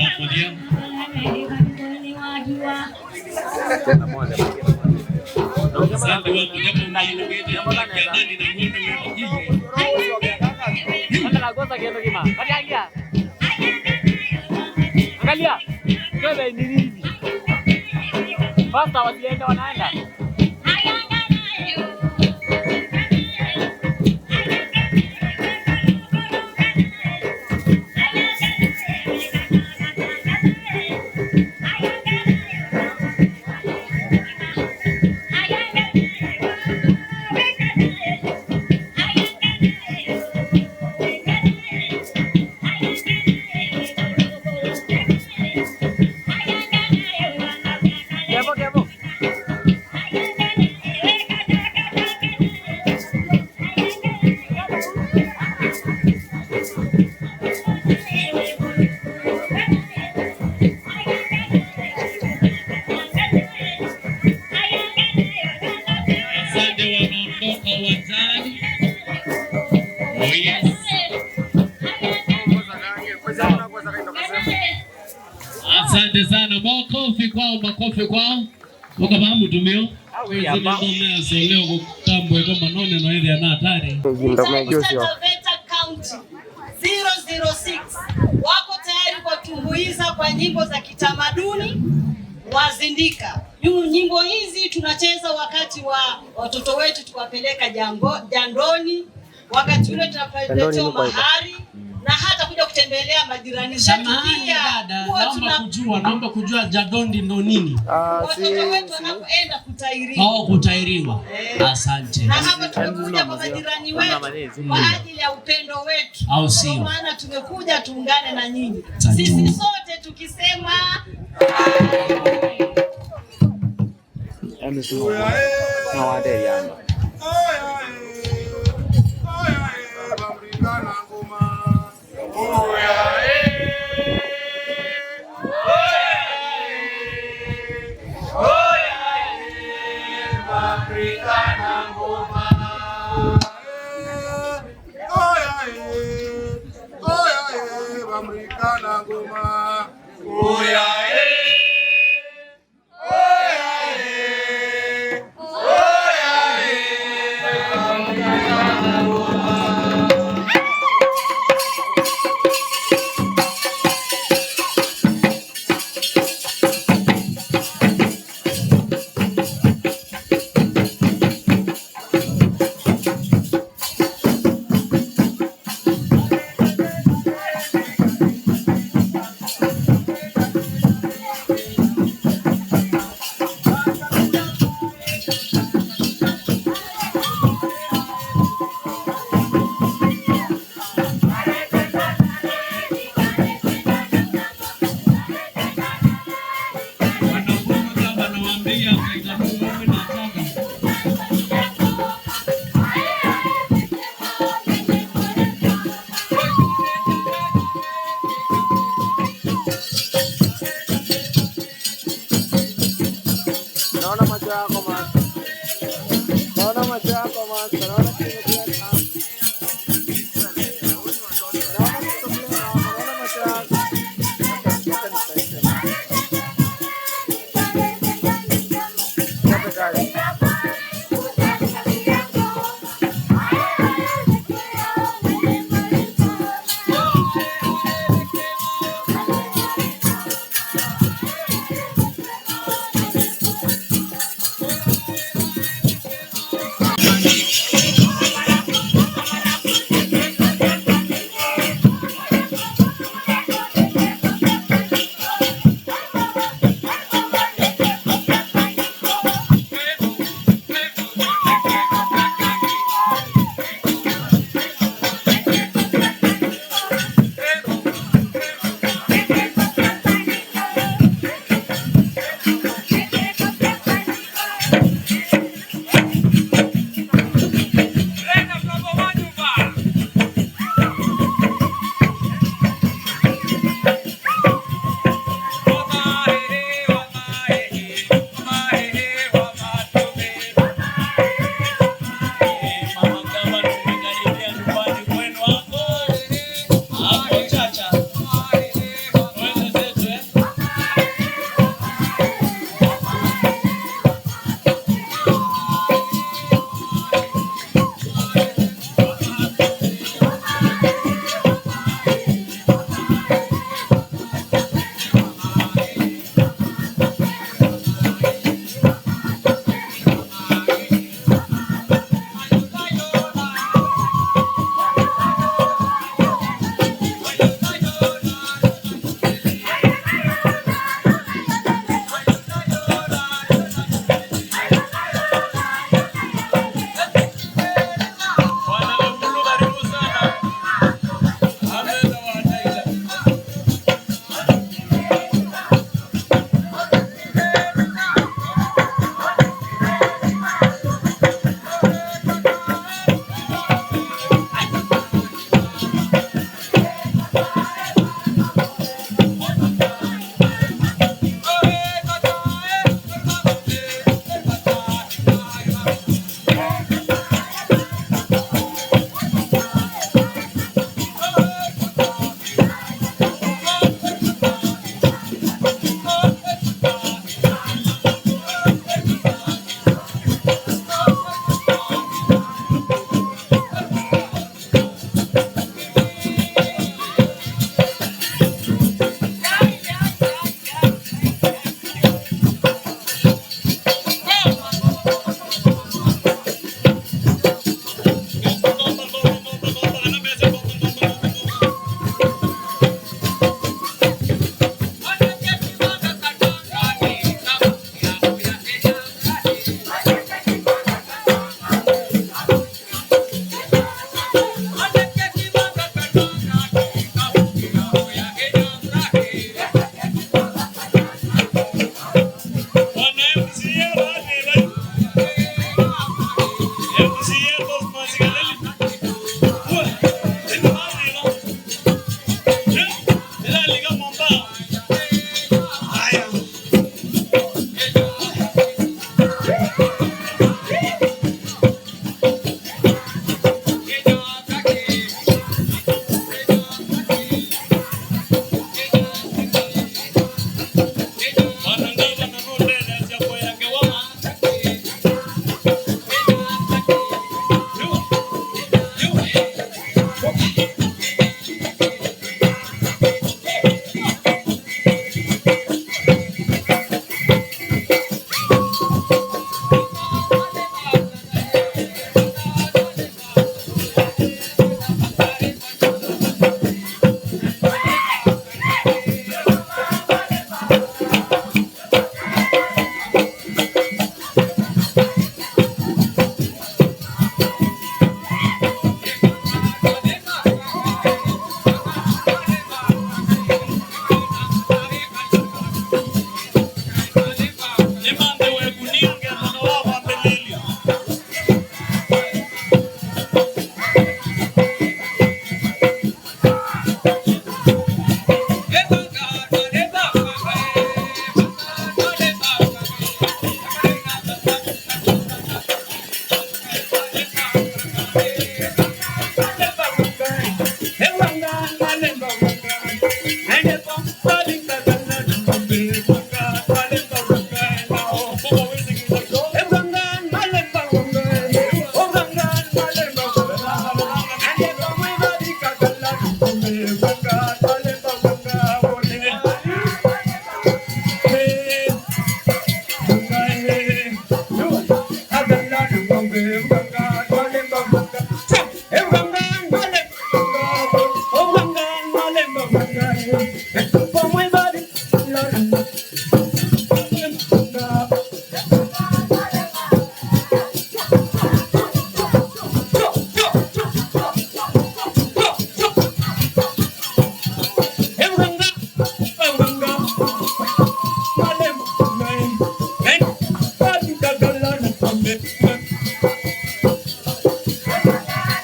Wa mũthya. Asante wa kũja kũmanyĩthĩte kĩandani na ng'ondo wĩvakiie. Enda na kosa kĩndũ kĩma. Kati angia. Angalia. Twende ni nini? Pasta wasiende wanaenda. Kevo, kevo. Asante, wanaondoka uwanjani. Oh, yes. Asante sana. Makofi kwao, makofi kwao. Ũkavaa mũtumio. Nĩndoneasya leo kũtambũĩtwe manone no ĩthĩa na hatari. Vijana Taveta County zero zero six wako tayari kuwatumbuiza kwa nyimbo za kitamaduni wa Zindika. Nyu-, nyimbo hizi tunacheza wakati wa watoto wetu tukiwapeleka jango-, jandoni, wakati ule tunapeleka mahari, na hata kuja kutembelea majirani zetu pia. Samahani dada, naomba kujua, naomba kujua jandoni ndo nini? Ah, watoto wetu wanapoenda kutairiwa. Oh, kutairiwa. Eh. Asante. Na hapa tumekuja kwa majirani wetu kwa ajili ya upendo wetu. Au sio? Kwa maana tumekuja tuungane na nyinyi. Asante. Sisi sote tukisema Naona macho yako, man. Naona macho yako, man. Naona kitu.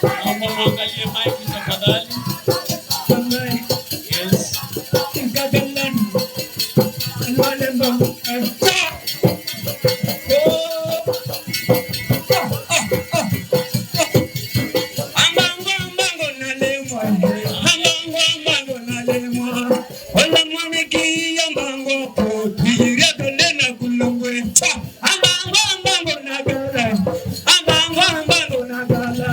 Naomba mwangalie mic tafadhali. Yes. Ambango, ambango, nalemwa. Ambango, ambango, nalemwa. Ola mwaniki, ambango, po, tuyiria tondena kulungwe. Ambango, ambango, nagala. Ambango, ambango, nagala.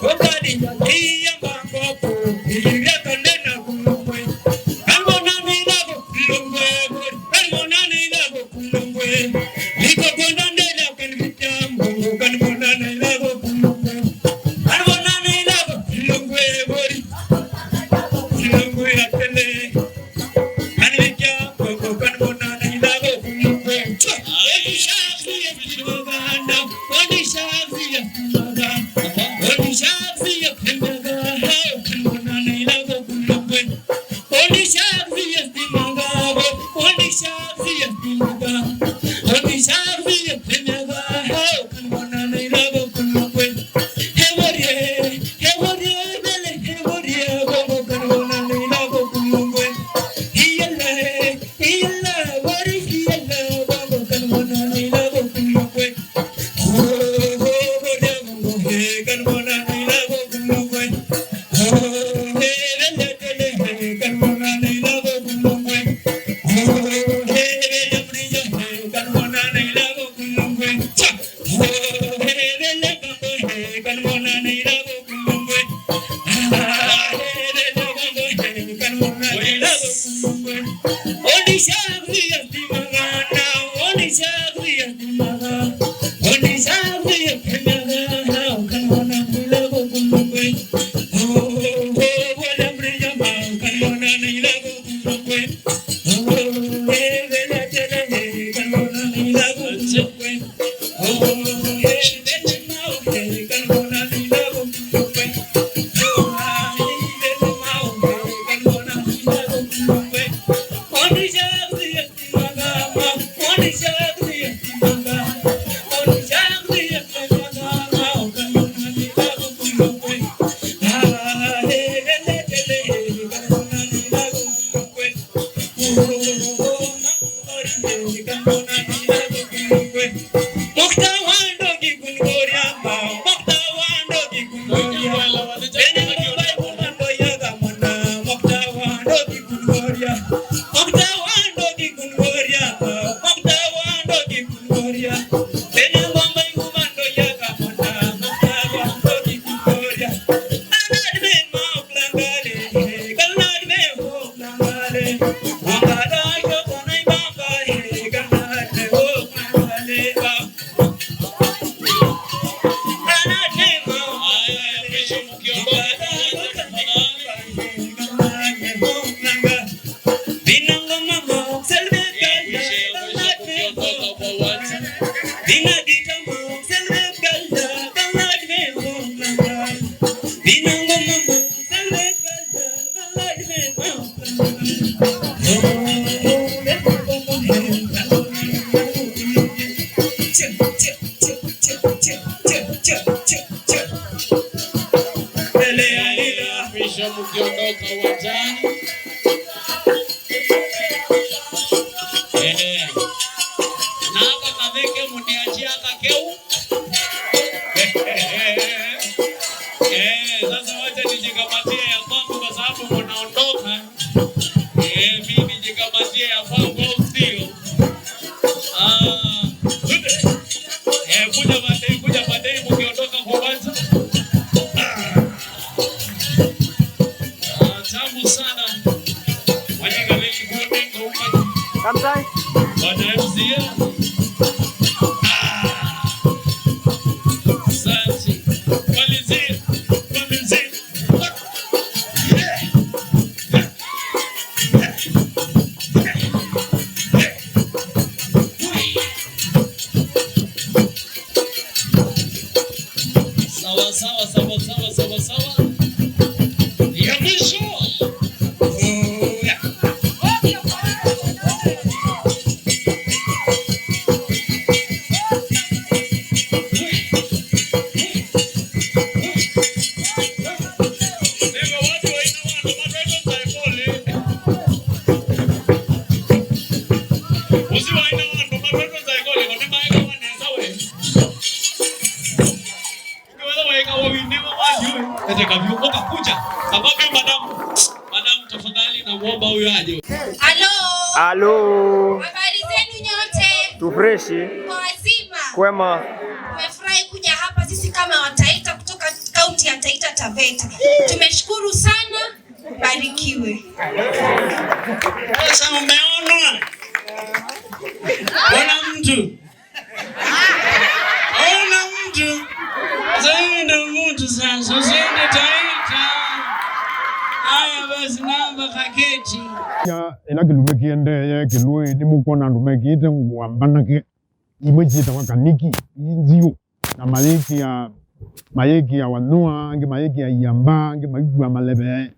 Okali ya ki, ambango, po, tuyiria tondena kulungwe. Ambango, nami, nago, kulungwe, ambango, nami, nago, kulungwe. Niko kondandela, kanipita, ambango, kanibona, na, nago, kulungwe. Kanibona, na, nago, kulungwe, bori. Kulungwe, atele. Kanibikya, koko, kanibona, na, nago, kulungwe. Ondishazi ya simaganda, ondishazi ya simaganda, ondishazi ya simaganda, kanibona, na, nago, kulungwe. Ondishazi ya simaganda, ondishazi ya simaganda, ondishazi ya simaganda, kanibona, na, nago, kulungwe. Hevorie, hevorie, bele, hevorie, bongo, kanibona, na, nago, kulungwe. Iyele, iyele, bori, iyele, bongo, kanibona, na, nago, kulungwe. Oh, oh, bori, bongo, he, kanibona, na, nago, kulungwe. Oh, he, bele, bele, he, kanibona, na, nago, kulungwe. Oh, he, bele, bele, he, kanibona, na, nago, kulungwe. Cha. Mwisho mkiondoka uwanjani. Eh. Na hapa Kaveke mniachia kakeu. Eh, sasa wacha nijikamatie ya kwangu kwa sababu mnaondoka. Eh, mimi nijikamatie ya kwangu au sio? Ah, eh, kuja baadaye, kuja baadaye mkiondoka kwa uwanja. Ah. Ah, tamu sana. Wanyika wengi kuoneka umati. Kamtai. Bwana M C A. Ah. Asante. Malizia. Malizia. Sawa, sawa, sawa, sawa, sawa, sawa. Ya mwisho. Oh, yeah. Teka vyu, ukakuja. Sababu madam, madam, tafadhali, namwomba huyo aje. Halo. Halo. Habari zenu nyote? Tu freshi. Mko wazima? Kwema. Tumefurahi kuja hapa sisi kama Wataita kutoka kaunti ya Taita Taveta. Tumeshukuru sana. Barikiwe. Sasa umeona? Ona mtu. Ona mtu. Sasa huyu ndo mtu sasa. Usiende Taita. Haya basi, namba kaketi. Ya, ĩla kĩlunĩ kĩendee, kĩlunĩ nĩmũkwona andũ mekĩĩte ngũa mbanake, imwe syĩtawa kaniki, ii nziũ, na mayĩkĩa, mayĩkĩa wanyũa, angĩ mayĩkĩa iamba, angĩ maikua maleve,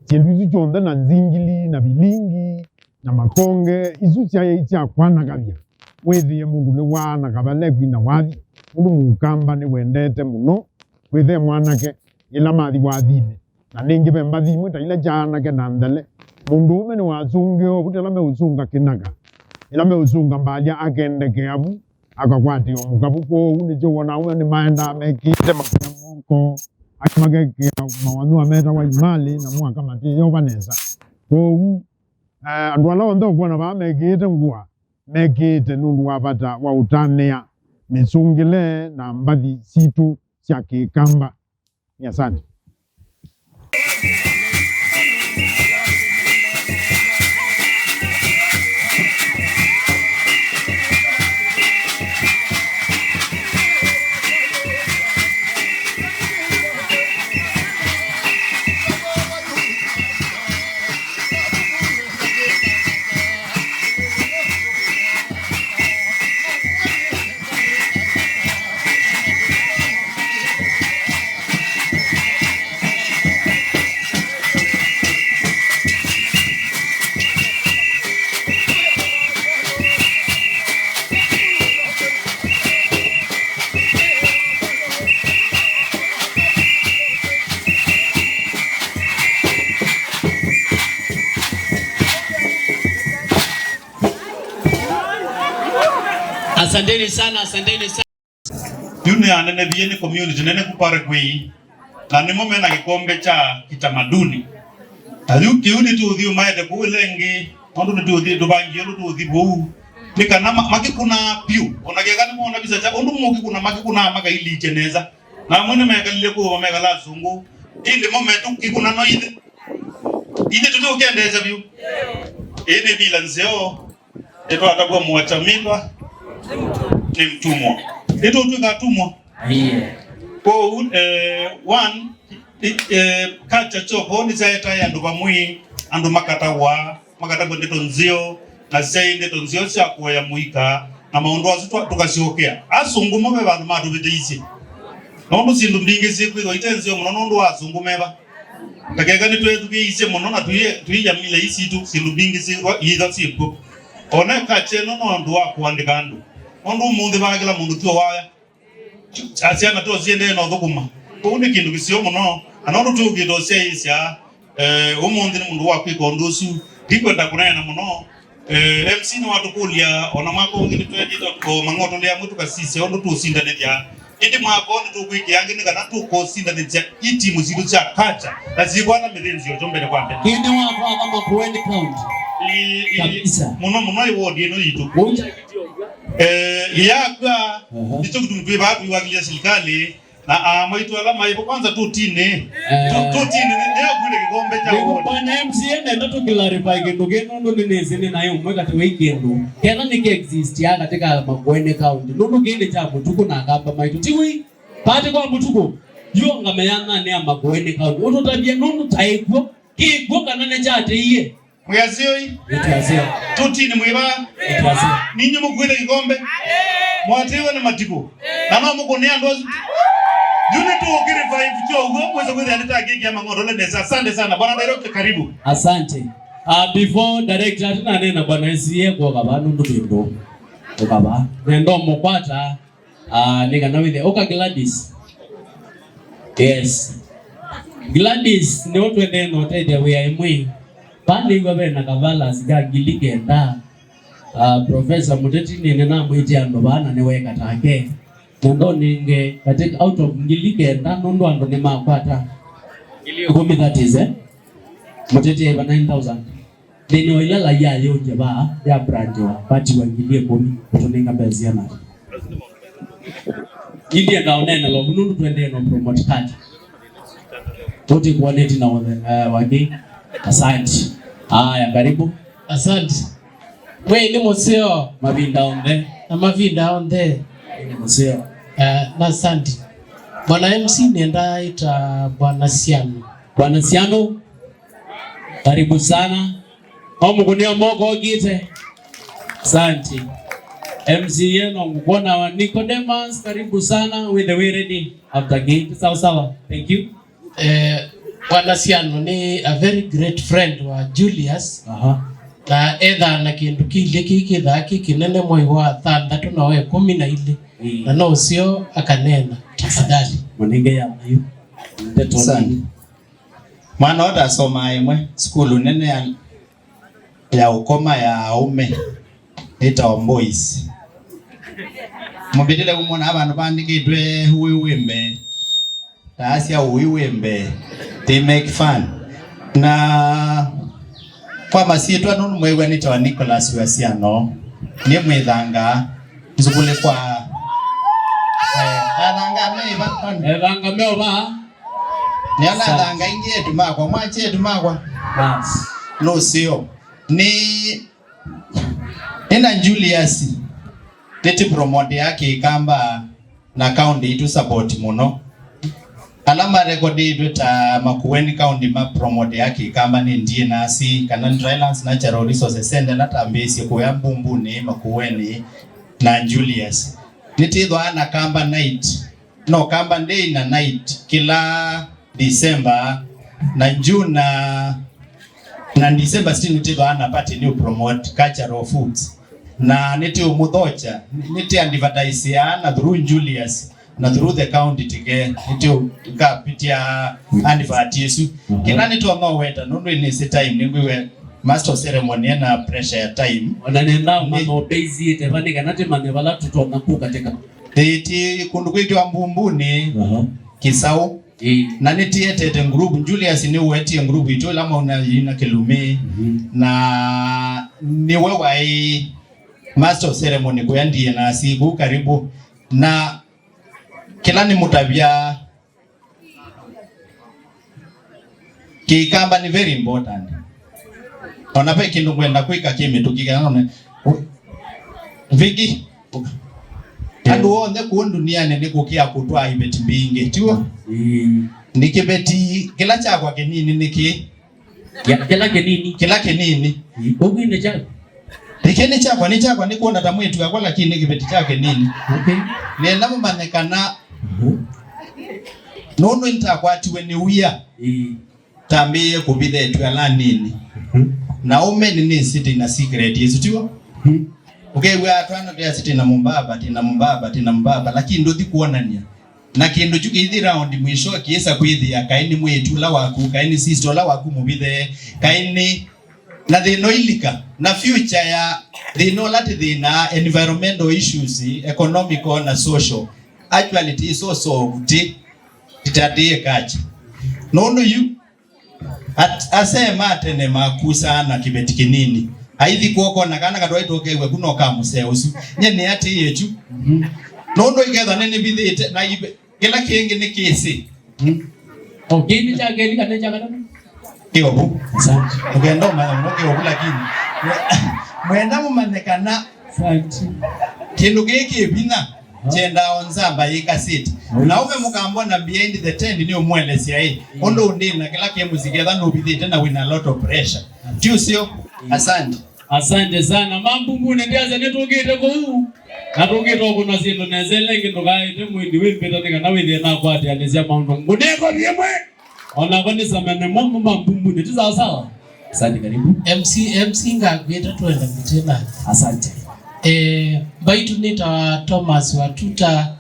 syĩndũ isu syonthe, na nzingili, na vilingi, na makonge, isu syaĩ sya kwanakavya. Wĩthĩe mũndũ nĩwaanakava nekwina wathi, nũndũ Mũkamba nĩwendete mũno kwĩthĩa mwanake yĩla mathi wathinĩ. Na nĩngĩ ve mbathi imwe ta ila sya anake na nthele. Mũndũũme nĩwasũngĩe ovu ta ĩla meũsũnga kĩnaka. Ĩla meũsũnga mbalya akendekea vu, akakwatĩwa mũkavu. Kwoou nĩkyo wona amwe nĩmaendaa mekĩĩte makuya moko, angĩ makekĩa mawanyũa metawa imalĩ, namo aka matĩyova nesa. Kwoou, eh, andũ ala onthe ũkwona vaa mekĩĩte ngũa, mekĩĩte nũndũ wa vata wa ũtanĩa mĩsũngĩle na mbathi sitũ sya Kĩkamba. Ni asante. Asanteni sana, asanteni sana. Yu nĩyanenevie nĩ community nene ku Paraguay, na nĩmo mena kĩkombe kya kitamaduni. Na yu kĩu nĩtũũthi ũmaete kũu ĩla ĩngĩ, nũndũ nĩtũũthi tũvangie ũndũ tũũthi vau. Nĩ kana ma-, makĩkũnaa vyũ, o na keka nĩmona visa kya ũndũ mũkĩkũna, makĩkũnaa makailikya nesa. Na amwe nĩmekalile kũu, mamekala asũngũ. Ĩndĩ mo metũ kĩkũna no ithe. Ithe tũtĩ ũkendeesya vyũ. Ĩĩ nĩ mila nzeo. Nĩtwatavw'a mũacha mĩndwa nĩ mtumwa. Nĩtũtw'ĩka atumwa. Kwoou, eh, one, i-, eh, culture kyovo nĩsyaetae andũ vamwe, andũ makatavwa, makatavw'a ndeto nzeo, na syaĩ ndeto nzeo sya kũea mũika, na maũndũ asu twa-, tũkasyokea. Asũngũ mo ve vandũ matũvĩtĩisye. Nũndũ syĩndũ mbingĩ syĩkwĩthwa ite nzeo mũno nũndũ wa asũngũ meva. Ta keka nĩtwethukĩĩisye mũno na tũi-, tũiya mila ii sitũ, syĩndũ mbingĩ syĩthwa syĩ kw'o. O na ĩkakyeno no ũndũ wa kũandĩka andũ. Nũndũ ũmũnthĩ vaa kĩla mũndũ tyo waya. Syana to siendee na ũthũkũma. Kũu nĩ kĩndũ kĩseo mũno. Na nũndũ twĩũkĩte ũsyaĩĩsya, eh, ũmũnthĩ nĩ mũndũ wa kwĩka ũndũ ũsu. Ndikwenda kũneena mũno. Eh, M C nĩwatũkũlya, o na mwaka ũngĩ nĩtwendie o mang'otole amwe tũkasisya ũndũ tũũsindanĩthya. Ĩndĩ mwaka ũũ nĩtũkwĩkĩa angĩ nĩ kana tũkũsindanĩthya itimu sitũ sya culture na syĩkwata mĩthĩnzĩo kyo mbele kwa mbele. Ĩndĩ wakwaka Makueni County. Ĩĩ, ĩĩ, kabisa. Mũno mũno ĩ ward ĩno yitũ. Ũu kya kĩtio. Eh, yakw'a, aha, nĩkyo kĩtumi twĩ vaa tũiwakilya silikalĩ. Na aa maitũ ala maĩ vo kwanza tũtinĩ. Eh. Tũ-, tũtinĩ nĩ-, nĩyo kwĩna kĩkombe kya ward. Bwana M C A nenda tũclarify kĩndũ kĩ nũndũ nĩnĩsĩ nĩ naĩ ũmwe katĩ wa ikĩndũ. Kethwa nĩkĩ existia katĩ ka Makueni County. Nũndũ kĩĩ nĩ kya mũtukũ na akamba maitũ. Ti wĩ? Pati kwa mũtukũ. Yu ngame ya nani ya Makueni County. Ũtũtavye nũndũ taĩ kw'o. Kĩ kw'o kana nĩ kyatĩie. Mwĩasyo ĩ? Nĩtwasya. Tũtinĩ mwĩ vaa? Nĩtwasya. Ninyi mũkuĩte kĩkombe? Mwatĩĩwe nĩ matikũ. Na no mũkũnĩa andũ asu. Yu nĩtũũkĩrĩva ĩvuky'a ũw'o, mwĩse kwĩthĩa nĩtakĩkĩa mang'otole nesa. Asante sana. Bwana Director, karibu. Asante. Uh, before director, atinanena bwana S C A kwoka vaa nũndũ twĩ ndũ. Ũka vaa. Nenda ũmũkwata. Ah, nĩ kana wĩthe. Ũka Gladys. Yes. Gladys, nĩwe twendee na ũtethya wĩa ĩmwe. Vaa nĩw'a ve na kavalasi ka ngili kenda. Ah, Professor Mũteti nĩnĩnamwĩtye andũ vaa na nĩweka take. Na ndonenge katĩ out of ngili kenda nũndũ andũ nĩmakwata. Ĩkũmi, that is, eh? Mũteti eva nine thousand. Nthĩnĩ wa ĩla lai yayũngya vaa ya brand wa vatiwa ngili ĩkũmi, ũtũnenga mbesa syana. Ĩndĩ enda ũneenelwa mũno nũndũ twendee no promote culture. Tũtĩkuoneti na ũthenga wake. Asante. Haya, karibu. Asante. Mwei nĩ mũseo. Mavinda onthe. Na mavinda onthe. Nĩ mũseo. Eh, na asante. Bwana M C nenda ita Bwana Siano. Bwana Siano, karibu sana. Omũkũnĩa moko okite. Asante. M C A no ngũkwona wa Nicodemus, karibu sana. With the way ready after gate. Sawa sawa. Thank you. Eh, Bwana Siano nĩ a very great friend wa Julius. Aha. Na ethaa na kĩndũ kĩilĩ kĩĩ kĩthaa kĩ kĩnene mwei wa thanthatũ na wa ĩkũmi na ilĩ. Mm. Na no ũseo akaneena. Tafadhali. Mũnenge ya mayu. Ndeto. Asante. Mwana ũtasomaa ĩmwe sukulu nene ya, ya ũkoma ya aũme ĩtawa Boys. Mũmbĩtĩle kũmwona vandũ vandĩkĩtwe ũĩ wĩ mbee. Taasya ũĩ wĩ mbee. They make fun. Na kwa masyĩtwa nũndũ mwĩw'a nĩtawa Nicholas Wasiano. Nĩ mwĩthanga nzukũlĩ kwa, eh, athanga me ĩva. Ethanga me ũva. Nĩo nathanga ingĩ etu makwa, mwache etu makwa. Bas. Nũseo. Nĩ, nĩ na Julius. Nĩtĩ promote ya Kĩkamba na county itũ support mũno. Ala marekodĩtwe ta Makueni County ma promote ya Kĩkamba nĩ D N R C, kana Drylands Natural Resources Center, ala tambĩĩsye kũya Mbumbunĩ, Makueni, na Julius. Nĩtĩthwaa na Kamba Night. No, Kamba Day na Night kĩla December, na June na, na December still nĩtĩthwaa na party nĩ promote cultural foods. Na nĩtĩũmũthokya, nĩtĩ advertise na through Julius, na through the county tike, nĩtĩũkapitya advert ĩsu. Mhm. Kĩla nĩtonya ũweta, nũndũ nĩsĩ time, nĩngwĩwe master of ceremony ena pressure ya time. Ona nenda mano base ite vani kana tĩmanye vala tũtonya kũka teka. Ĩĩ, ti kũndũ kwĩtwa Mbumbunĩ, aha, Kĩsaũ. Ĩĩ. Na nĩtĩetete group, Julius nĩũetie group itũ ĩla mauna yina Kĩlumi. Mhm. Na nĩwe waĩ master of ceremony kũya D N R C kũu karibu. Na kĩla nĩmũtavya Kĩkamba nĩ very important. Ona ve kĩndũ ngwenda kwĩka kĩ mĩtũkĩ kana none. Viki. Andũ onthe kũũ ndunianĩ nĩ kũkĩa kũtwaa iveti mbingĩ, tiw'o? Mm. Nĩ kĩveti kĩla kyakwa kĩnini nĩkĩ? Ya, kĩla kĩnini. Kĩla kĩnini. Ũguo nĩ kya? Ĩkĩ nĩ kyakwa, nĩ kyakwa, nĩ kwona ta mwĩĩtu wakwa, lakini nĩ kĩveti kya kĩnini. Okay. Nĩenda mũmanye kana, mhm, nũndũ nĩtakwatiwe nĩ wia, ĩĩ, tambĩĩe kũvitha etu ala anini. Mhm. Na ũmeni nĩ city na secret ĩsu, tiw'o? Mhm. Ũkew'a twana twa city na mũmbaba, tina mũmbaba, tina mũmbaba, lakini ndũthi kwonany'a. Na kĩndũ kyu kĩithi round mwisho kĩĩsa kwĩthĩa kaĩ nĩ mwĩĩtu ũla waku, kaĩ nĩ sister ũla waku mũvithe, kaĩ nĩ, na thĩna ũilika, na future ya thĩna ũla tĩthĩnaa, environmental issues, economical na social, actually ti so solved, ti, titatĩĩe kacha. Nũndũ yu, At-, asee ma tene makusaa na kĩveti kĩnini. Aithi kw'oko na kana katwaitwa kew'a ku no ka mũseo ũsu. Nye nĩatĩĩe kyu. Mhm. Nũndũ ikethwa nĩnĩvithĩte na ive-, kĩla kĩngĩ nĩ kĩsĩ. Mhm. O kĩĩ nĩ kya kelĩ kana nĩ kya katatũ? Kĩovu. Asante. Ũkenda ũmanya mũno kĩovu, lakini mwenda mũmanye kana, asante, kĩndũ kĩĩ kĩ vinya. Kyendaa o nzamba yĩkasĩte. Na ũme mũkambona behind the tent nĩ ũmũelesya ĩ. Mm. Ũndũ ũndĩ na kĩla kĩ mũsyĩ ketha nũvithĩte na wĩna a lot of pressure. Ti ũseo? Mm. Asante. Asante sana. Mambumbunĩ ndiasa nĩtũkĩte kũu. Na tũkĩte ũkũna syĩndũ nesa ĩla ĩngĩ ndũkaĩte mwĩndi wĩmbĩta nĩ kana wĩthĩe nakwatĩanĩsya maũndũ. Ngũnĩko vyĩmwe. Ona kwa nĩ samene mo, mo Mambumbunĩ, ti sawa sawa? Asante, karibu. M C, M C ngakwĩta twende mĩtĩ nake. Asante. Eh, mbaitũ nĩtawa Thomas Watuta,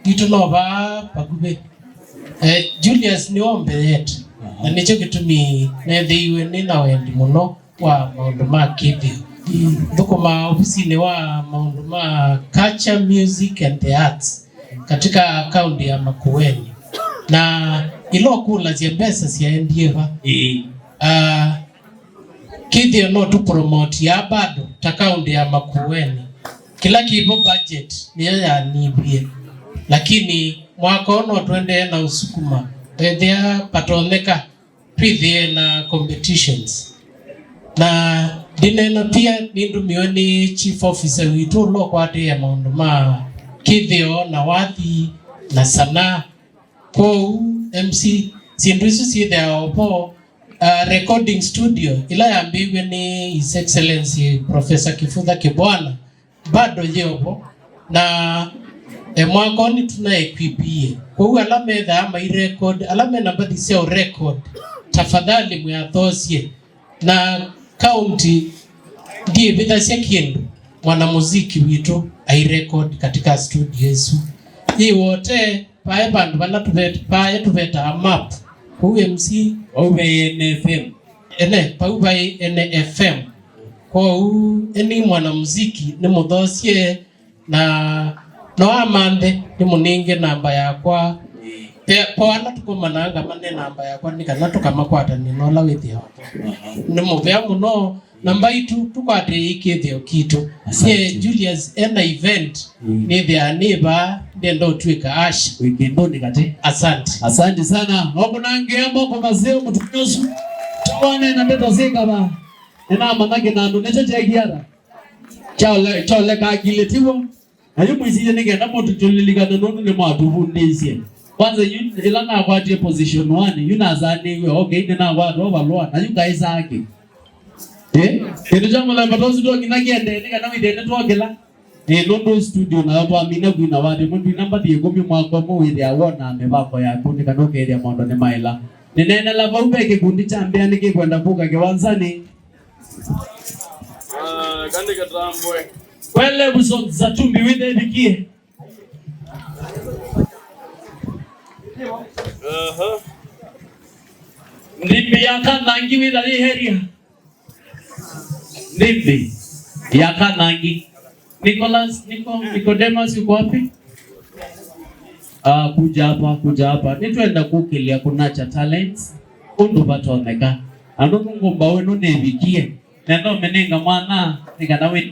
itũ no vaa vakuvĩ. Eh, Julius nĩwe mbee yetu. Aha. Na nĩkyo kĩtumi nethĩiwe nĩ na wendi mũno wa maũndũ ma kĩthĩo. Nthũkũmaa ofisinĩ wa maũndũ ma culture, music and the arts katika kaunti ya Makueni. Na ĩla ũkũlasya mbesa syaendie va? Ĩĩ. Ah, kĩthĩo no tũpromotia bado ta kaũntĩ ya Makueni. Kĩla kĩvo budget nĩyo yanyivie. Lakini mwaka ũũ no tũendee na ũsukuma. Ethĩa patonyeka twĩthĩe na competitions. Na ndinena pia nĩndũmĩwe nĩ chief officer witũ ũla ũkwatĩĩe maũndũ ma kĩthĩo na wathi na sanaa. Kwoou M C, syĩndũ isu syĩthĩawa o vo, uh, recording studio ĩla yambĩĩw'e nĩ His Excellency Professor Kivutha Kibwana bado yĩ o vo, na e, mwaka ũũ nĩtũna equipie. Kwoou ala methaa mai record, ala mena mbathi sya record, tafadhali mwĩathoosye. Na kaunti ndĩĩvĩthasya kĩndũ mwanamuziki witũ ai record katika studio ĩsu. Yĩ wote, vae vandũ vala tũvet-, vae tũvetaa map, kũu M C. Vau ve N F M. Ene, vau vai N F M. Kwoou, eni mwanamuziki nĩmũthoosye, na no amanthe nĩmũnenge namba yakwa. Pe-, po ala tũkomanaa ngamane namba yakwa nĩ kana tũkamakwatanĩa na ũla wĩthĩawa. Aha. Nĩ mũvea mũno. Namba itũ tũkwatĩĩi kĩthĩo kitũ. Asante. Nye Julius ena event, mm, nĩthĩaa nĩ vaa, ndenda ũtw'ĩka asha. Wĩ kĩndũnĩ katĩ. Asante. Asante sana. Nokũnangĩa moko maseo mũtumĩa ũsu. Tũwane na ndeto syĩkava. Nĩnamanya kĩnandũ nĩkyo kyekiata. Kyole-, kyoleka akilĩ tiw'o. Na yu mwĩsisye nĩ kenda mũtũlilikane nũndũ nĩmwatũvundĩisye. Kwanza yu ĩla nakwatie position one, yu nasanĩiwe, okay, nĩnakwata overload, na yu ngaĩsaa kĩ? Eh? Kĩndũ kya mũthemba ta ũsu to nginya kĩendee nĩ kana wĩthĩe nĩtwokĩla. Eh, nũndũ studio nayo twamina kwina wathi ũmwe, ndwina mbathi ĩkũmi mwaka ũmwe wĩthĩa wona mĩvango yaku nĩ kana ũkethĩa maũndũ nĩmaĩla. Nĩneenela vau ve kĩkundi kya mbĩa nĩkĩkwenda kũka kĩwanzanĩ. Ah, kandĩ katambwe. Kwele buso za tumbi withe bikie. Aha. Ndimbi ya kanangi witha yĩ area. Ndimbi ya kanangi. Nicholas, Nico-, Nicodemus yuko wapi? Ah, kuja hapa, kuja hapa. Nĩtwenda kũkĩlya kũnakya talents ũndũ vatonyeka. Andũ ngũmba wenu nĩvikie. Na no menenga mwana nĩ kana wĩ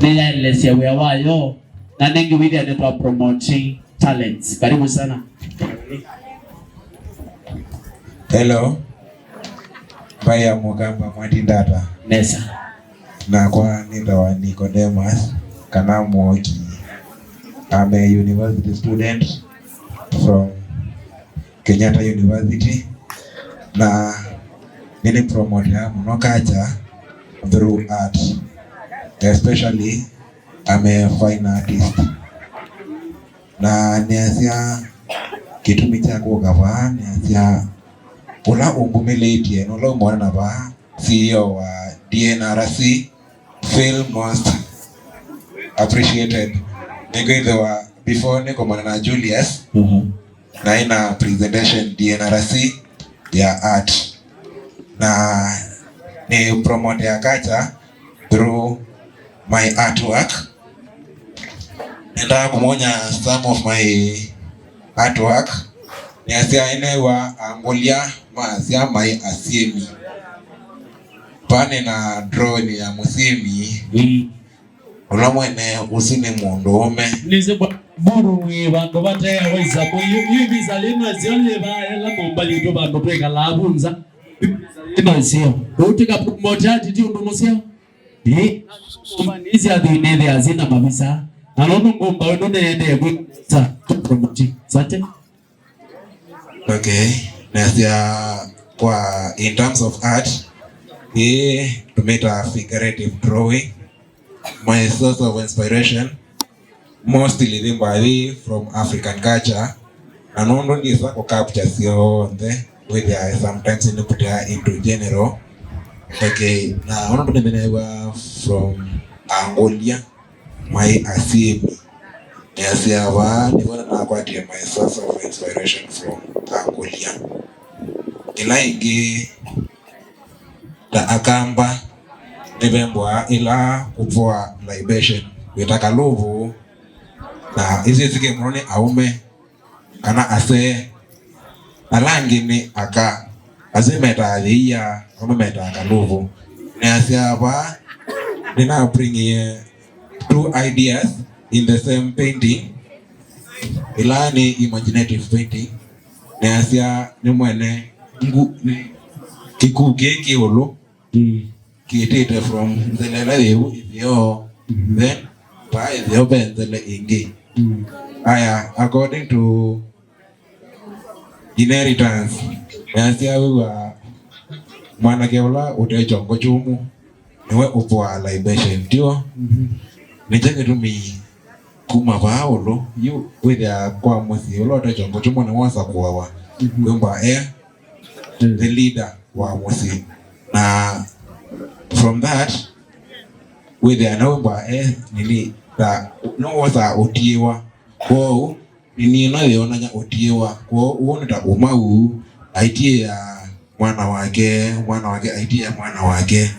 nĩyaelesya wĩa wayo na nengĩ wĩthĩa nĩtwa promote talents. Karibu sana. Hello. Mbaĩa Mũkamba mwatindata. Nesa. Nakwa nĩtawa Nicodemus kana Mwoki. I'm a university student from Kenyatta University. Na nĩnĩ promotea mũno culture through art. Especially, I'm a fine artist. Na nĩasya kĩtumi kya kũka vaa, nĩasya ũla ũngũmĩlĩtye, na ũla ũmwona vaa, C E O wa D N R C, feel most appreciated. Nĩkwĩthĩwa before nĩkomana na Julius, mhm, naĩ na presentation D N R C ya art. Na nĩ promote ya culture through my artwork. Nendaa kũmwonya some of my artwork. Nĩasya ĩnewa angũlya maasya maĩ asyĩmi. Pane na drone ya mũsyĩmi. Mm. Ũla mwene ũsu nĩ mũndũũme. Nĩsĩ bwa-, buru wĩ vandũ vateawa isamu. Yu, yu visa lĩno syo yĩvaa ĩla nyũmba yitũ vandũ twĩkalaa vu nza. Yu visa lĩno syo. Ũtika promote ati ti ũndũ mũseo. Ĩ. Nyũmba nĩ sya thĩnĩ thea syĩna mavisa. Na nũndũ ngũmba wenu nĩendee kwĩsa tu promote. Asante. Okay, nasya kwa in terms of art, ĩĩ tũmĩtaa figurative drawing. My source of inspiration mostly nĩ mbathi from African culture, na nũndũ ndĩsa kũ capture syonthe, wĩthĩa sometimes nĩ put into general. Okay, na ũndũ nĩmenewa from angũlya maĩ asyĩmi. Nĩasya vaa nĩvo nakwatie my source of inspiration from angũlya. Ĩla ĩngĩ ta Akamba nĩvembũaa ĩla kũvoa libation wĩta kalũvũ, na isu isikĩe mũno nĩ aũme kana asee. Ala angĩ nĩ aka, asu metaa yĩia, amwe metaa kaluvu. Nĩasya vaa, nĩna bring, eh, two ideas in the same painting. Ĩla nĩ imaginative painting. Nĩasya nĩ mwene ngu, nĩ kĩkuu kĩĩ kĩ ũlũ. Mm. Kĩtĩte from nzele ĩla yĩu ĩtheo, mm, then vaa ĩtheo ve nzele ĩngĩ. Mm. Aya, according to inheritance, nĩasya wĩw'a mwanake ũla ũte kyongo kyũmũ nĩwe ũpoaa libation, tio? Mhm. Nĩkyo kĩtumi kuma vaa ũlũ yu wĩthĩa kwa mũsyĩ ũla ũte kyongo kyũmũ nĩwosa kũawa, mhm, wĩmbwa e, mm, the leader wa mũsyĩ. Na from that, wĩthĩa na wĩmbwa e nini, ta nĩwosaa ũtiĩwa. Kwoou nini ĩno yĩonany'a ũtiĩwa. Kwoou ũũ nĩ ta ũmau, aitiĩa mwana wake, mwana wake aitiĩa mwana wake,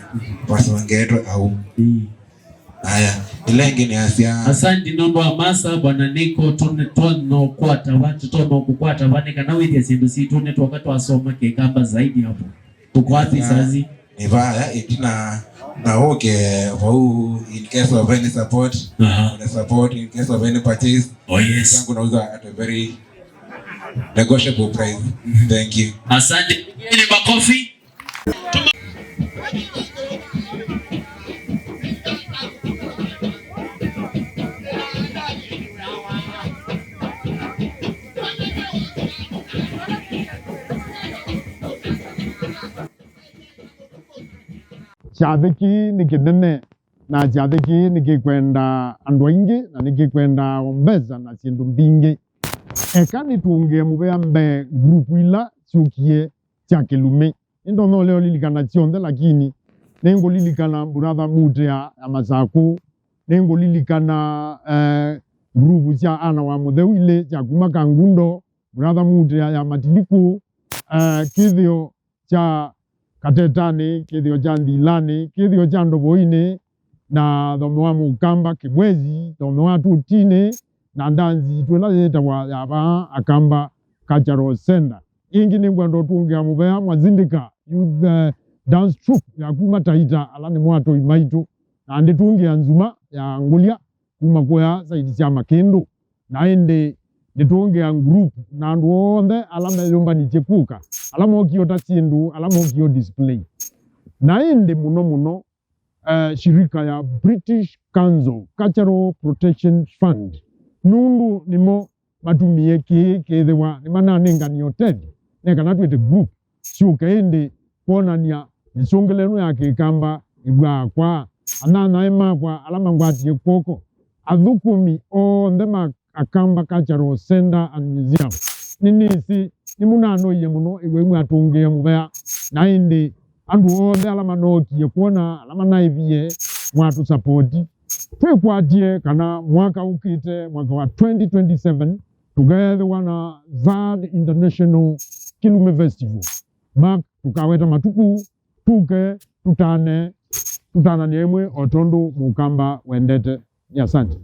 vasongetwe au. Mm. Aya, ĩla ĩngĩ nĩasya. Asanti nũndũ wa masa, Bwana Niko, tũne-, tũtonya kũkwata va, tũtonya kũkwata va, nĩ kana wĩthĩa syĩndũ sitũ nĩtwoka twasoma Kĩkamba zaidi hapo. Tũkwati sazi. Nĩ vaya ĩtina na ũke vau in case of any support, aha, the support in case of any purchase. Oh, yes. Zangu nauza at a very negotiable price. Thank you. Asante. Pigieni makofi. Kyathĩ kĩĩ nĩ kĩnene, na kyathĩ kĩĩ nĩkĩkwenda andũ aingĩ, na nĩkĩkwenda o mbesa na syĩndũ mbingĩ. Eka nĩtũngĩe mũvea mbee ngurupu ila syũkie sya kĩlumi. Nĩndonya ũlea ũlilikana syonthe, lakini nĩngũlilikana Brother Mutea ya Masakũ, nĩngũlilikana, eh, ngurupu sya ana wa mũtheu ilĩ sya kuma Kangundo, Brother Mutea ya Matilikũ, eh, kĩthĩo kya Katetanĩ, kĩthĩo kya Nthilanĩ, kĩthĩo kya Ndovoinĩ, na thome wa Mũkamba Kĩbwezi, thome wa Tũtinĩ, na ndanzi itũ ĩla yĩtawa ya vaa Akamba Cultural Center. Ĩngĩ nĩngwenda ũtũngĩa mũvea Mwazindika Youth, eh, Dance Troupe ya kuma Taita, ala nĩmo atoi maitũ, na ndĩtũngĩa Nzuma ya Ngũlya kuma kũya side sya Makĩndũ. Na ĩndĩ ndĩtũngĩa group na andũ onthe ala meyũmbanĩtye kũka, ala mokie ũta syĩndũ, ala mokie display. Na ĩndĩ mũno mũno, eh, shirika ya British Council Cultural Protection Fund, nũndũ nĩmo matumie kĩĩ kĩthĩwa nĩmananenganie ũtethyo, ne kana twĩte group, syũke ĩndĩ kwonany'a mĩsũngĩle ĩno ya Kĩkamba ĩw'aa kwa anyanyae makwa ala mangwatie kw'oko, athũkũmi onthe ma Akamba Cultural Center and Museum. Nĩnĩsĩ nĩmũnanoie mũno ĩw'ai mwatũngĩe mũvea, na ĩndĩ andũ onthe ala manookie kwona, ala manaĩvie mwatũsapoti. Twĩkwatye kana mwaka ũkĩte, mwaka wa twenty twenty-seven, tũkeethĩwa na third International Kĩlumi Festival. Mark, tũkaweta matukũ, tũke tũtane, tũtananĩe ĩmwe o tondũ Mũkamba wendete. Nĩ asante.